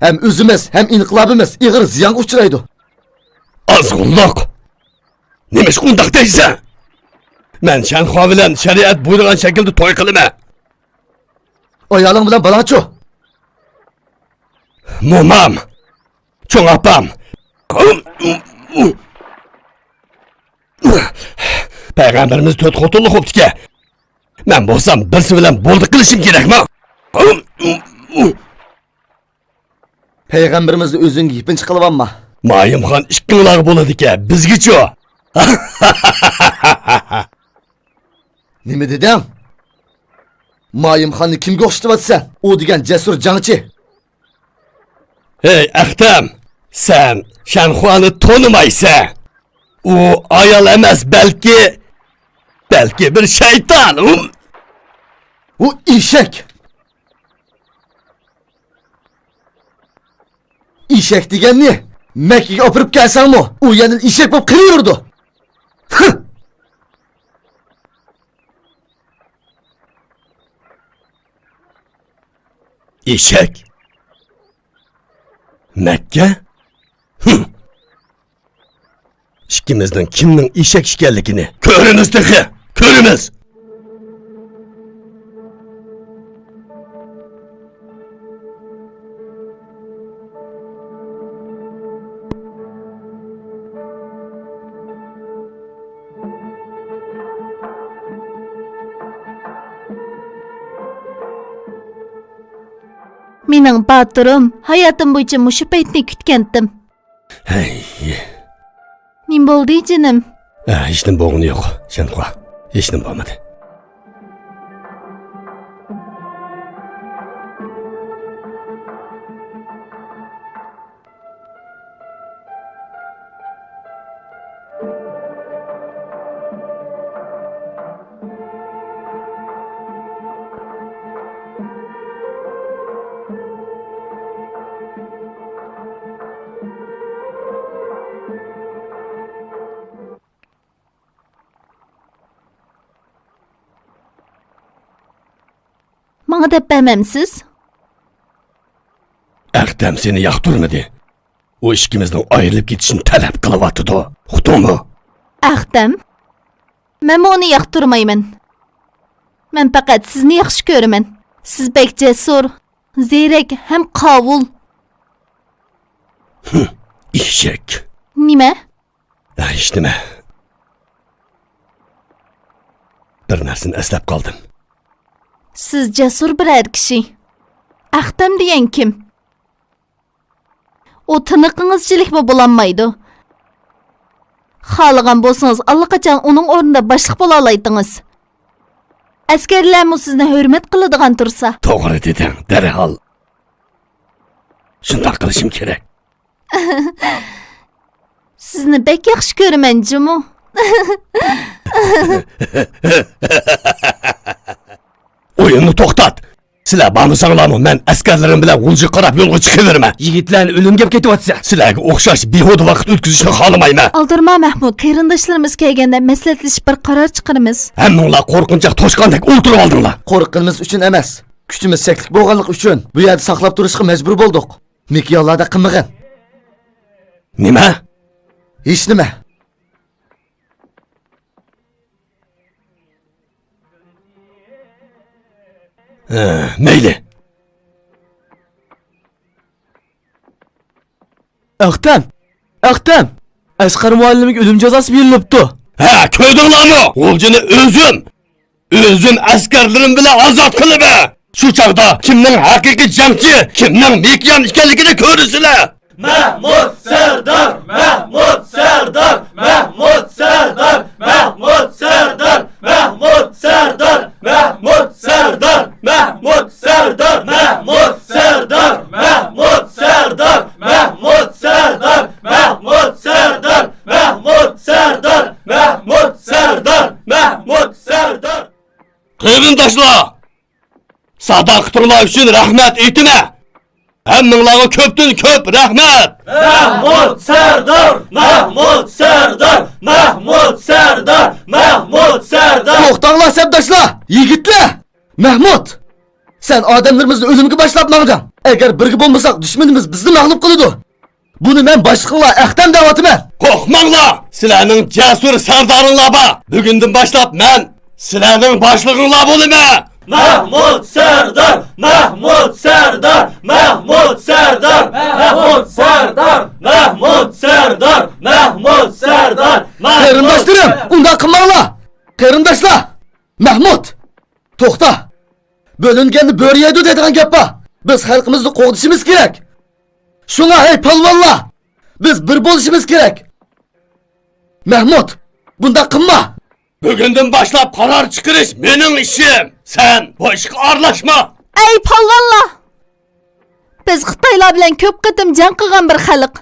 ھەم ئۆزىمىز، ھەم ئىنقىلابىمىز ئېغىر زىيانغا ئۇچرايدۇ. ئازغۇنلۇق! نېمىشقا ئۇنداق دەيسەن؟ مەن شەنخۇا بىلەن شەرىئەت بۇيرۇغان شەكىلدە توي قىلىمەن. ئايالىڭ بىلەن بالاڭچۇ؟ مومام، چوڭ ئاپام. پەيغەمبىرىمىز تۆت خوتۇنلۇق بوپتىكەن. مەن بولسام بىرسى بىلەن بولدى قىلىشىم كېرەكما؟ پەيغەمبىرىمىزنى ئۆزۈڭگە يېپىنچاق قىلىۋالما. مايىمخان ئىككىڭلارغا بولىدىكەن، بىزگىچۇ؟ نېمە دېدىڭ؟ مايىمخاننى كىمگە ئوخشىتىۋاتىسەن؟ ئۇ دېگەن جەسۇر جەڭچى. ھەي، ئەختەم، سەن شەنخۇانى تونۇمايسەن. ئۇ ئايال ئەمەس، بەلكى، بەلكى بىر شەيتان. ئۇ ئېشەك. ئېشەك دېگەننى مەككىگە ئاپىرىپ كەلسەڭمۇ، ئۇ يەنە ئېشەك بولۇپ قېلىۋېرىدۇ. ھە! ئېشەك؟ مەككە؟ ھىم. ئىككىمىزنىڭ كىمنىڭ ئېشەك ئىكەنلىكىنى كۆرىمىز تېخى، كۆرىمىز! مېنىڭ باتۇرۇم، ھاياتىم بويىچە مۇشۇ پەيتنى كۈتكەنتىم. ھەي. نېمە بولدى، جېنىم؟ ئە، ھېچنېمە بولغىنى يوق، شەنخۇا. ھېچنېمە بولمىدى. ماڭا دەپ بەرمەمسىز؟ ئەختەم سېنى ياقتۇرمىدى. ئۇ ئىككىمىزنىڭ ئايرىلىپ كېتىشىنى تەلەپ قىلىۋاتىدۇ. ئۇقتۇڭمۇ؟ ئەختەم؟ مەنمۇ ئۇنى ياقتۇرمايمەن. مەن پەقەت سىزنى ياخشى كۆرىمەن. سىز بەك جەسۇر، زېرەك ھەم قاۋۇل. ھىم، ئېشەك. نېمە؟ ھېچنېمە. بىر نەرسىنى ئەسلەپ قالدىم. سىز جەسۇر بىر ئەر كىشى. ئەختەم دېگەن كىم؟ ئۇ تىنىقىڭىزچىلىكمۇ بولالمايدۇ. خالىغان بولسىڭىز، ئاللىقاچان ئۇنىڭ ئورنىدا باشلىق بولالايتتىڭىز. ئەسكەرلەرمۇ سىزنى ھۆرمەت قىلىدىغان تۇرسا. توغرا دېدىڭ، دەرھال شۇنداق قىلىشىم كېرەك. سىزنى بەك ياخشى كۆرىمەن جۇمۇ. ئويۇننى توختات! سىلەر بارمىساڭلارمۇ، مەن ئەسكەرلىرىم بىلەن غۇلجىغا قاراپ يولغا چىقىۋېرىمەن. يىگىتلەرنى ئۆلۈمگە ئەپ كېتىۋاتىسەن. سىلەرگە ئوخشاش بىھۇدە ۋاقىت ئۆتكۈزۈشنى خالىمايمەن. ئالدىرىما، مەھمۇد، قېرىنداشلىرىمىز كەلگەندە مەسلىھەتلىشىپ بىر قارار چىقىرىمىز. ھەممىڭلار قورقۇنچاق توشقاندەك ئولتۇرۇۋالدىڭلار. قورققىنىمىز ئۈچۈن ئەمەس، كۈچىمىز چەكلىك بولغانلىقى ئۈچۈن بۇ يەردە ساقلاپ تۇرۇشقا مەجبۇر بولدۇق. مىكىيانلاردەك قىلمىغىن. نېمە؟ ھېچنېمە. ھە، مەيلى. ئەختەم! ئەختەم! ئەسقەر مۇئەللىمگە ئۆلۈم جازاسى بېرىلىپتۇ. ھە، كۆردۈڭلارمۇ؟ غۇلجىنى ئۆزۈم، ئۆزۈم ئەسكەرلىرىم بىلەن ئازاد قىلىمەن. شۇ چاغدا كىمنىڭ ھەقىقىي جەڭچى، كىمنىڭ مىكىيان ئىكەنلىكىنى كۆرىسىلەر. مەھمۇد سەردار، مەھمۇد سەردار، مەھمۇد سەردار، مەھمۇد سەردار، مەھمۇد سەردار، مەھمۇد سەردار، مەھمۇد سەردار، مەھمۇد سەردار، مەھمۇد سەردار، مەھمۇد سەردار، مەھمۇد سەردار، مەھمۇد سەردار، مەھمۇد سەردار، مەھمۇد سەردار. قېرىنداشلار! ساداقىتىڭلار ئۈچۈن رەھمەت ئېيتىمەن. ھەممىڭلارغا كۆپتىن كۆپ رەھمەت. مەھمۇد سەردار، مەھمۇد سەردار، مەھمۇد سەردار، مەھمۇد سەردار. توختاڭلار سەپداشلار، يىگىتلەر. مەھمۇد، سەن ئادەملىرىمىزنى ئۆلۈمگە باشلاپ ماڭدىڭ. ئەگەر بىرگە بولمىساق، دۈشمىنىمىز بىزنى مەغلۇپ قىلىدۇ. بۇنى مەن باشلىقىڭلار ئەختەم دەۋاتىمەن. قورقماڭلار، سىلەرنىڭ جەسۇر سەردارىڭلار بار. بۈگۈندىن باشلاپ مەن سىلەرنىڭ باشلىقىڭلار بولىمەن. مەھمۇد سەردار، مەھمۇد سەردار، مەھمۇد سەردار، مەھمۇد سەردار، مەھمۇد سەردار، مەھمۇد سەردار، مەھمۇد. قېرىنداشلىرىم، ئۇنداق قىلماڭلار. قېرىنداشلار، مەھمۇد، توختا. بۆلۈنگەننى بۆرە يەيدۇ دەيدىغان گەپ بار. بىز خەلقىمىزنى قوغدىشىمىز كېرەك. شۇڭا، ھەي پالۋانلار، بىز بىر بولۇشىمىز كېرەك. مەھمۇد، بۇنداق قىلما. بۈگۈندىن باشلاپ قارار چىقىرىش مېنىڭ ئىشىم. سەن بۇ ئىشقا ئارىلاشما. ئەي پالۋانلار! بىز خىتايلار بىلەن كۆپ قېتىم جەڭ قىلغان بىر خەلق.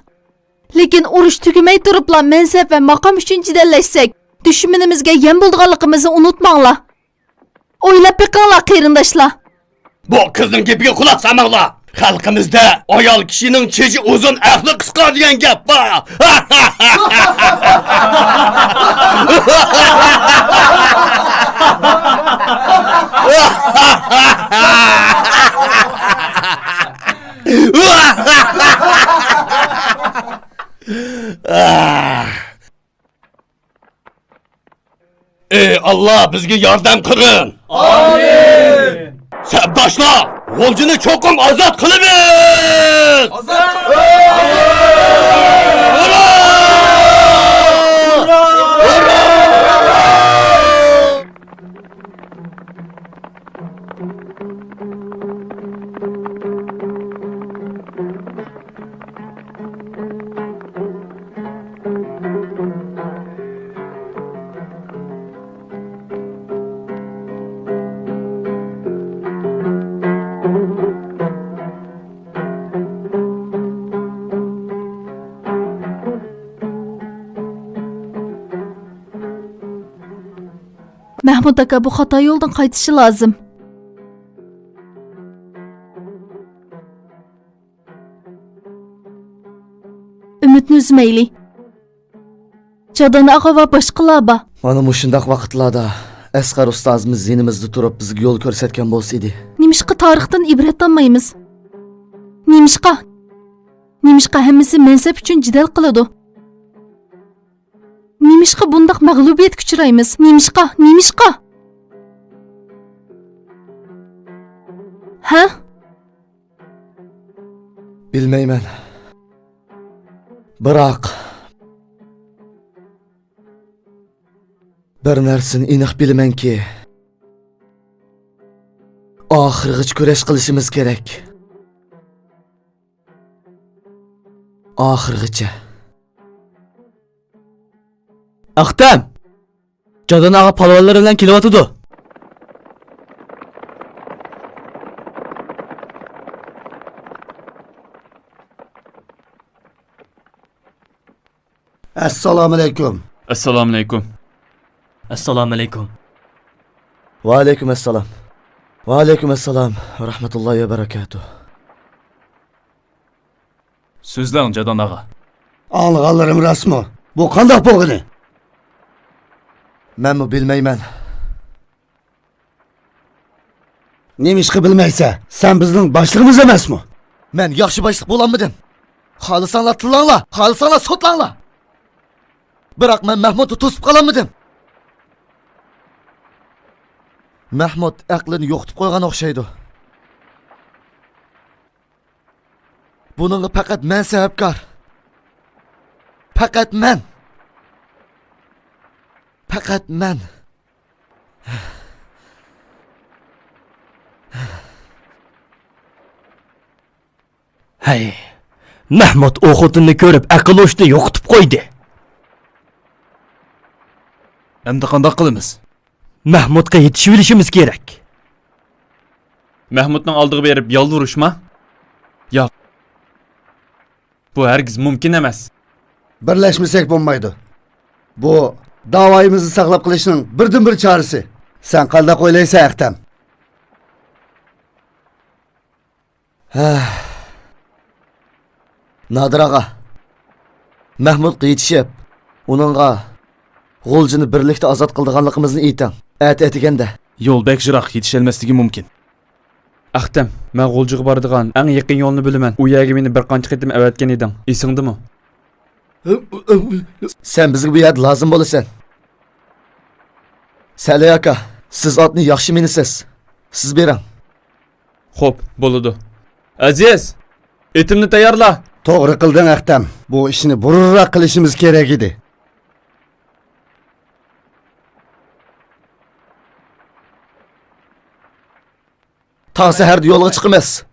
لېكىن ئۇرۇش تۈگىمەي تۇرۇپلا مەنسەپ ۋە ماقام ئۈچۈن جېدەللەشسەك، دۈشمىنىمىزگە يەم بولىدىغانلىقىمىزنى ئۇنتۇماڭلار. ئويلاپ بېقىڭلار، قېرىنداشلار. بۇ قىزنىڭ گېپىگە قۇلاق سالماڭلار. خەلقىمىزدە «ئايال كىشىنىڭ چېچى ئۇزۇن، ئەقلى قىسقا» دېگەن گەپ بار. ئەي ئاللا، بىزگە ياردەم قىلغىن! ئامىن! سەپداشلار، غۇلجىنى چوقۇم ئازاد قىلىمىز! ئازاد! ھۇررا! ھۇررا! مەھمۇت ئاكا، بۇ خاتا يولدىن قايتىشى لازىم. ئۈمىدنى ئۈزمەيلى. جادان ئاغا ۋە باشقىلار بار. مانا مۇشۇنداق ۋاقىتلاردا ئەسقەر ئۇستازىمىز يېنىمىزدا تۇرۇپ، بىزگە يول كۆرسەتكەن بولسا ئىدى. نېمىشقا تارىختىن ئىبرەت ئالمايمىز؟ نېمىشقا؟ نېمىشقا ھەممىسى مەنسەپ ئۈچۈن جېدەل قىلىدۇ؟ نېمىشقا بۇنداق مەغلۇبىيەتكە ئۇچرايمىز؟ نېمىشقا؟ نېمىشقا؟ ھە؟ بىلمەيمەن. بىراق، بىر نەرسىنى ئېنىق بىلىمەنكى، ئاخىرغىچە كۈرەش قىلىشىمىز كېرەك. ئاخىرغىچە. ئەختەم! جادان ئاغا پالۋانلىرى بىلەن كېلىۋاتىدۇ. ئەسسالامۇئەلەيكۇم. ئەسسالامۇئەلەيكۇم. ئەسسالامۇئەلەيكۇم. ۋەئەلەيكۇم ئەسسالام. ۋەئەلەيكۇم ئەسسالام ۋە رەھمەتۇللاھى ۋە بەرەكاتۇھ. سۆزلەڭ، جادان ئاغا. ئاڭلىغانلىرىم راستمۇ؟ بۇ قانداق بولغىنى؟ مەنمۇ بىلمەيمەن. نېمىشقا بىلمەيسەن؟ سەن بىزنىڭ باشلىقىمىز ئەمەسمۇ؟ مەن ياخشى باشلىق بولالمىدىم. خالىساڭلار تىللاڭلار، خالىساڭلار سوتلاڭلار. بىراق مەن مەھمۇتنى توسۇپ قالالمىدىم. مەھمۇت ئەقلىنى يوقىتىپ قويغان ئوخشايدۇ. بۇنىڭغا پەقەت مەن سەۋەبكار. پەقەت مەن. پەقەت مەن. ھەي، مەھمۇت ئۇ خوتۇننى كۆرۈپ ئەقىل-ھوشىنى يوقىتىپ قويدى. ئەمدى قانداق قىلىمىز؟ مەھمۇتقا يېتىشىۋېلىشىمىز كېرەك. مەھمۇتنىڭ ئالدىغا بېرىپ يالۋۇرۇشما؟ ياق. بۇ ھەرگىز مۇمكىن ئەمەس. بىرلەشمىسەك بولمايدۇ. بۇ داۋايىمىزنى ساقلاپ قېلىشنىڭ بىردىنبىر چارىسى. سەن قانداق ئويلايسەن، ئەختەم؟ ھە. نادىر ئاغا، مەھمۇتقا يېتىشىپ، ئۇنىڭغا غۇلجىنى بىرلىكتە ئازاد قىلىدىغانلىقىمىزنى ئېيتىڭ. ئەتە ئەتىگەندە. يول بەك يىراق، يېتىشەلمەسلىكى مۇمكىن. ئەختەم، مەن غۇلجىغا بارىدىغان ئەڭ يېقىن يولنى بىلىمەن. ئۇ يەرگە مېنى بىر قانچە قېتىم ئەۋەتكەن ئىدىڭ. ئېسىڭدىمۇ؟ سەن بىزگە بۇ يەردە لازىم بولىسەن. سەلەي ئاكا، سىز ئاتنى ياخشى مىنىسىز. سىز بېرىڭ. خوپ، بولىدۇ. ئەزىز، ئېتىمنى تەييارلا. توغرا قىلدىڭ، ئەختەم. بۇ ئىشنى بۇرۇنراق قىلىشىمىز كېرەك ئىدى. تاڭ سەھەردە يولغا چىقىمىز.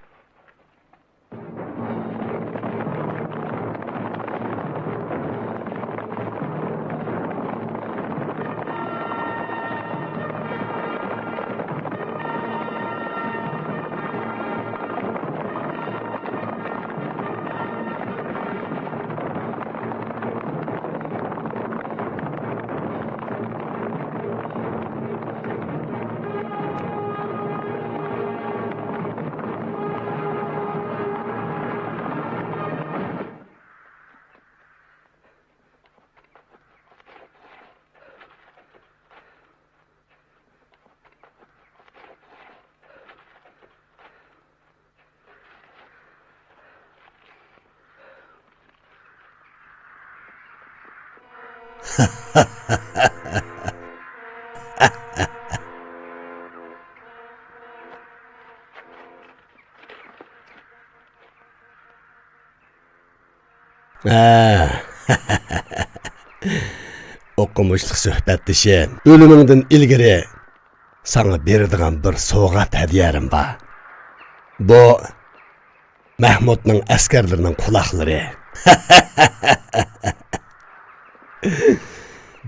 ھە. ئوقۇمۇشلۇق سۆھبەتدىشىم، ئۆلۈمۈڭدىن ئىلگىرى ساڭا بېرىدىغان بىر سوۋغات ھەدىيەم بار. بۇ مەھمۇدنىڭ ئەسكەرلىرىنىڭ قۇلاقلىرى.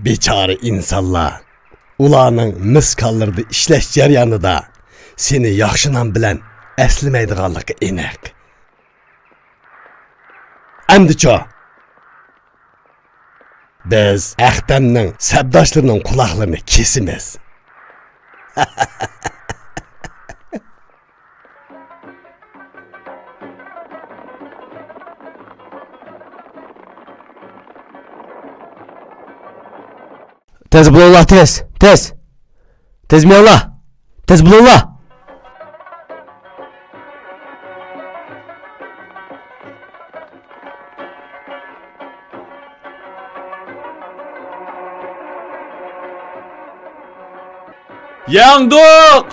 بىچارە ئىنسانلار ئۇلارنىڭ مىس كاللىرىدا ئىشلەش جەريانىدا سېنى ياخشى نام بىلەن ئەسلىمەيدىغانلىقى ئېنىق. ئەمدىچۇ؟ بىز ئەختەمنىڭ سەپداشلىرىنىڭ قۇلاقلىرىنى كېسىمىز. تېز بولۇڭلار، تېز، تېز! تېز مېڭىڭلار! تېز بولۇڭلار! يەڭدۇق!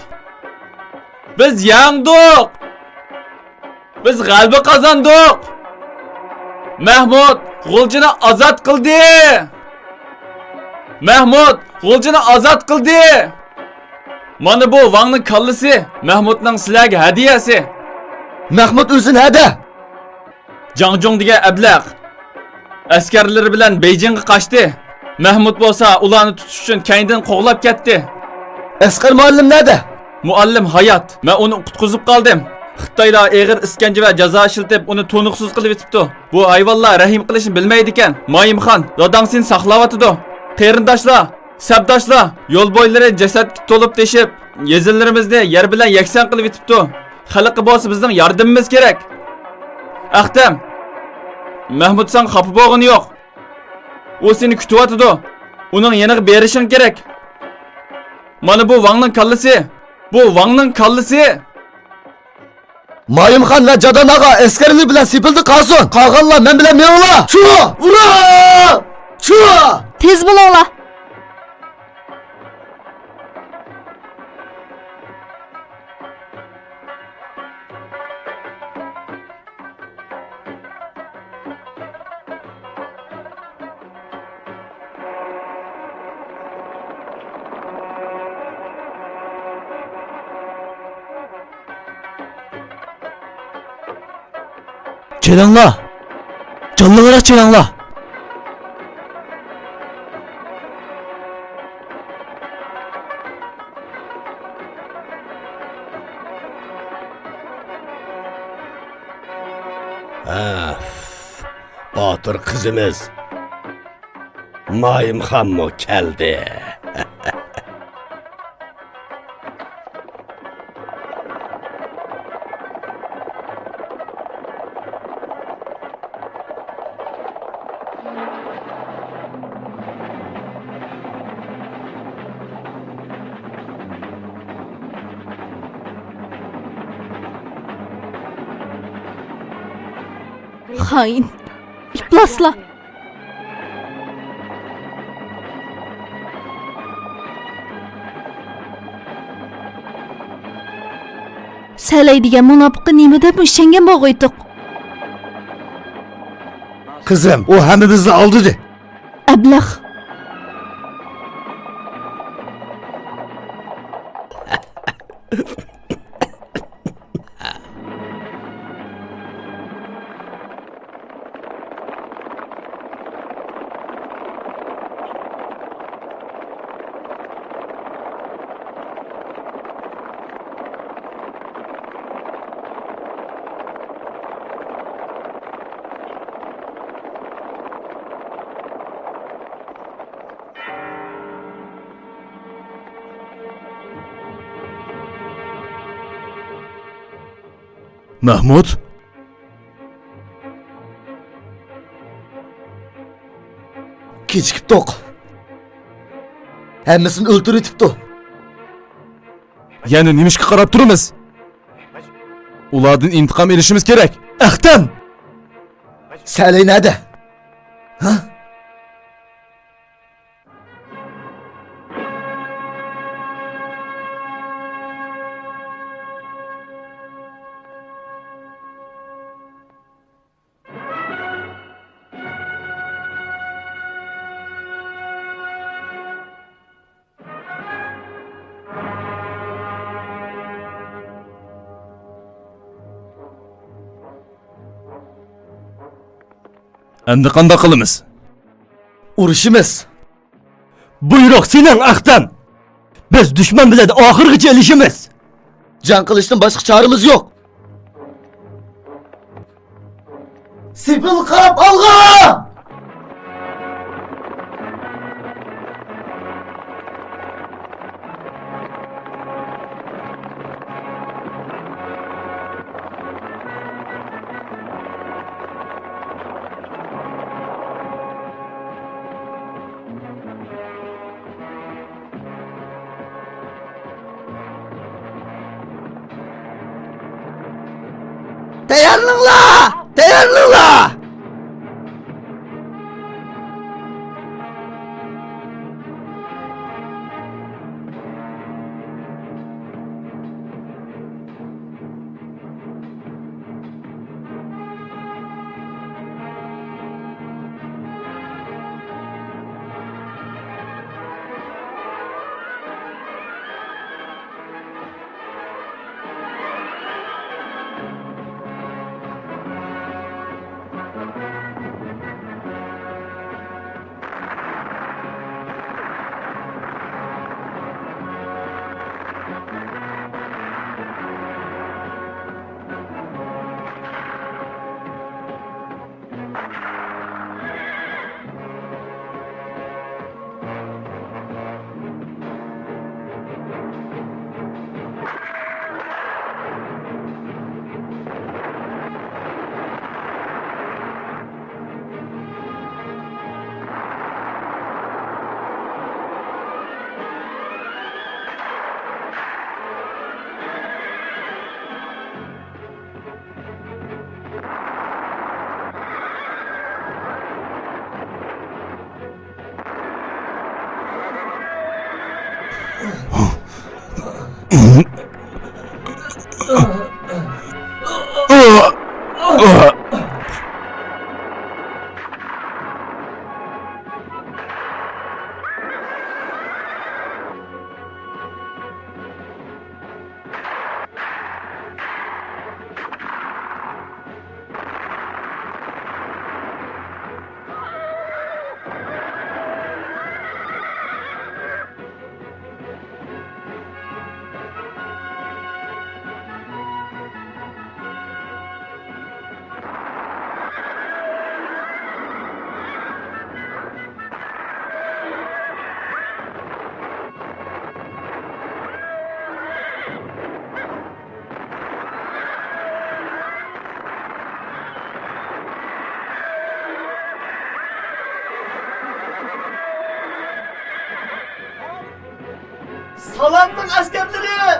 بىز يەڭدۇق! بىز غەلىبە قازاندۇق! مەھمۇد غۇلجىنى ئازاد قىلدى! مەھمۇد غۇلجىنى ئازاد قىلدى! مانا بۇ ۋاڭنىڭ كاللىسى، مەھمۇدنىڭ سىلەرگە ھەدىيەسى. مەھمۇد ئۆلسۇن ھەدە! جاڭجۇڭ دېگەن ئەبلەخ ئەسكەرلىرى بىلەن بېيجىڭغا قاچتى. مەھمۇد بولسا ئۇلارنى تۇتۇش ئۈچۈن كەينىدىن قوغلاپ كەتتى. ئەسقەر مۇئەللىم نەدە؟ مۇئەللىم ھايات. مەن ئۇنى قۇتقۇزۇپ قالدىم. خىتايلار ئېغىر ئىسكەنجە ۋە جازا ئىشلىتىپ، ئۇنى تونۇقسىز قىلىۋېتىپتۇ. بۇ ھايۋانلار رەھىم قىلىشنى بىلمەيدىكەن. مايىمخان، داداڭ سېنى ساقلاۋاتىدۇ. قېرىنداشلار، سەپداشلار، يول بويلىرى جەسەتكە تولۇپ تېشىپ، يېزىلىرىمىزنى يەر بىلەن يەكسان قىلىۋېتىپتۇ. خەلققە بولسا بىزنىڭ ياردىمىمىز كېرەك. ئەختەم، مەھمۇد ساڭا خاپا بولغىنى يوق. ئۇ سېنى كۈتۈۋاتىدۇ. ئۇنىڭ يېنىغا بېرىشىڭ كېرەك. مانا بۇ ۋاڭنىڭ كاللىسى. بۇ ۋاڭنىڭ كاللىسى. مايىمخان ۋە جادان ئاغا ئەسكەرلىرى بىلەن سېپىلدە قالسۇن. قالغانلار مەن بىلەن مېڭىڭلار. چۇ! ئۇرا! چۇ! تېز بولۇڭلار. كېلىڭلار! جانلىقراق كېلىڭلار! ھە، باتۇر قىزىمىز مايىمخانمۇ كەلدى. خائىن، ئىپلاسلار! سەلەي دېگەن مۇناپىققا نېمە دەپمۇ ئىشەنگەن بولغىيتتۇق؟ قىزىم، ئۇ ھەممىمىزنى ئالدىدى. ئەبلەخ! مەھمۇد؟ كېچىكىپتۇق. ھەممىسىنى ئۆلتۈرۈۋېتىپتۇ. يەنە نېمىشقا قاراپ تۇرىمىز؟ ئۇلاردىن ئىنتىقام ئېلىشىمىز كېرەك. ئەختەم! سەلەي نەدە؟ ھە؟ ئەمدى قانداق قىلىمىز؟ ئۇرۇشىمىز. بۇيرۇق سېنىڭ، ئاختام. بىز دۈشمەن بىلەن ئاخىرغىچە ئېلىشىمىز. جەڭ قىلىشتىن باشقا چارىمىز يوق. سېپىل قاراپ ئالغا! تەييارلىنىڭلار! تەييارلىنىڭلار! سالامنىڭ ئەسكەرلىرى،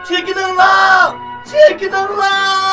چېكىنىڭلار! چېكىنىڭلار!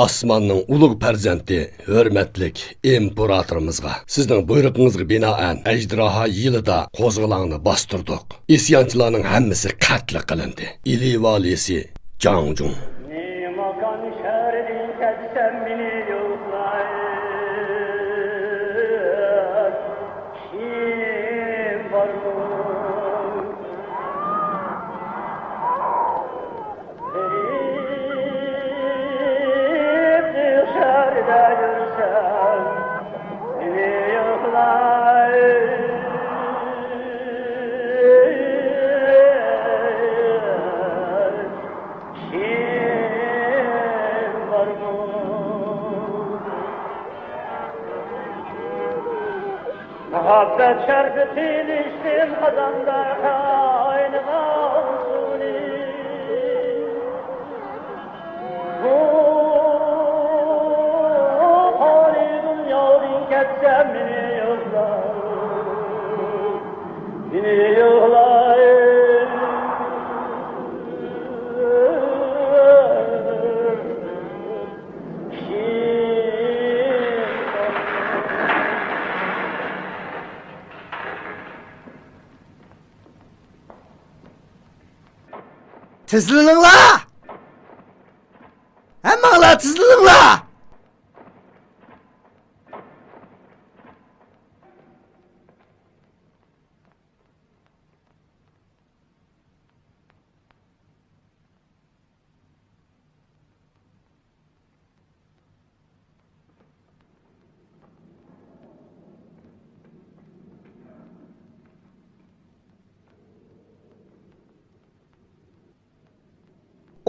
ئاسماننىڭ ئۇلۇغ پەرزەنتى، ھۆرمەتلىك ئىمپېراتورىمىزغا، سىزنىڭ بۇيرۇقىڭىزغا بىنائەن، ئەجدىھا يىلىدا قوزغىلاڭنى باستۇردۇق. ئىسيانچىلارنىڭ ھەممىسى قەتل قىلىندى. ئىلى ۋالىسى جاڭجۇڭ. نېماكان شەھىرىدىن كەتسەم مېنى يوقلاش كىم بارمۇ؟ غېرىب شەھەردە يۈرسەم، مېنى يوقلاش كىم بارمۇ؟ مۇھەببەت شەربىتىنى ئىچتىم، قازاندا قاينىغان سۇنى. بۇ پانىي دۇنيادىن كەتسەم، مېنى يوقلاش، مېنى يوقلاش كىم؟ تېزلىنىڭلار! ھەممىڭلار تېزلىنىڭلار!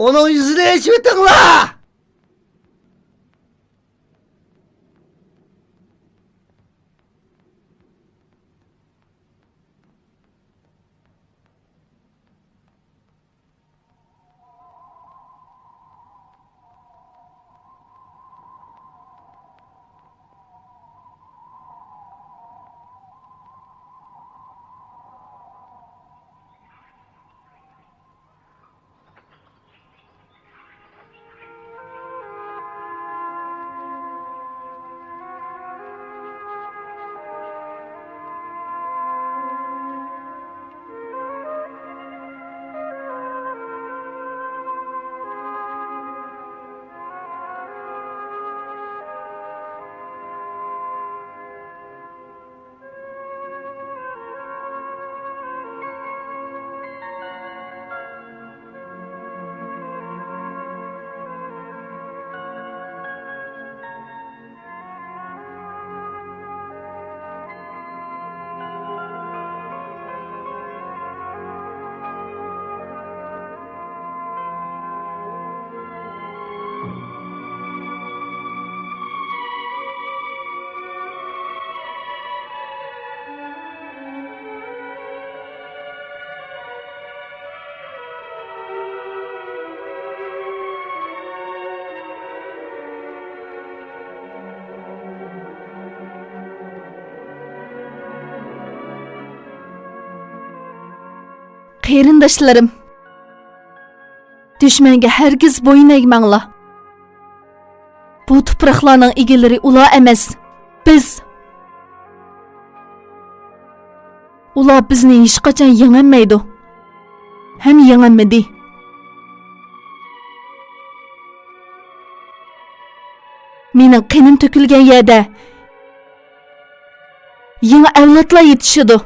ئۇنىڭ يۈزىنى ئېچىۋېتىڭلار! قېرىنداشلىرىم، دۈشمەنگە ھەرگىز بويۇن ئەگمەڭلار. بۇ تۇپراقلارنىڭ ئىگىلىرى ئۇلار ئەمەس، بىز. ئۇلار بىزنى ھېچقاچان يېڭەلمەيدۇ ھەم يېڭەلمىدى. مېنىڭ قېنىم تۆكۈلگەن يەردە يېڭى ئەۋلادلار يېتىشىدۇ.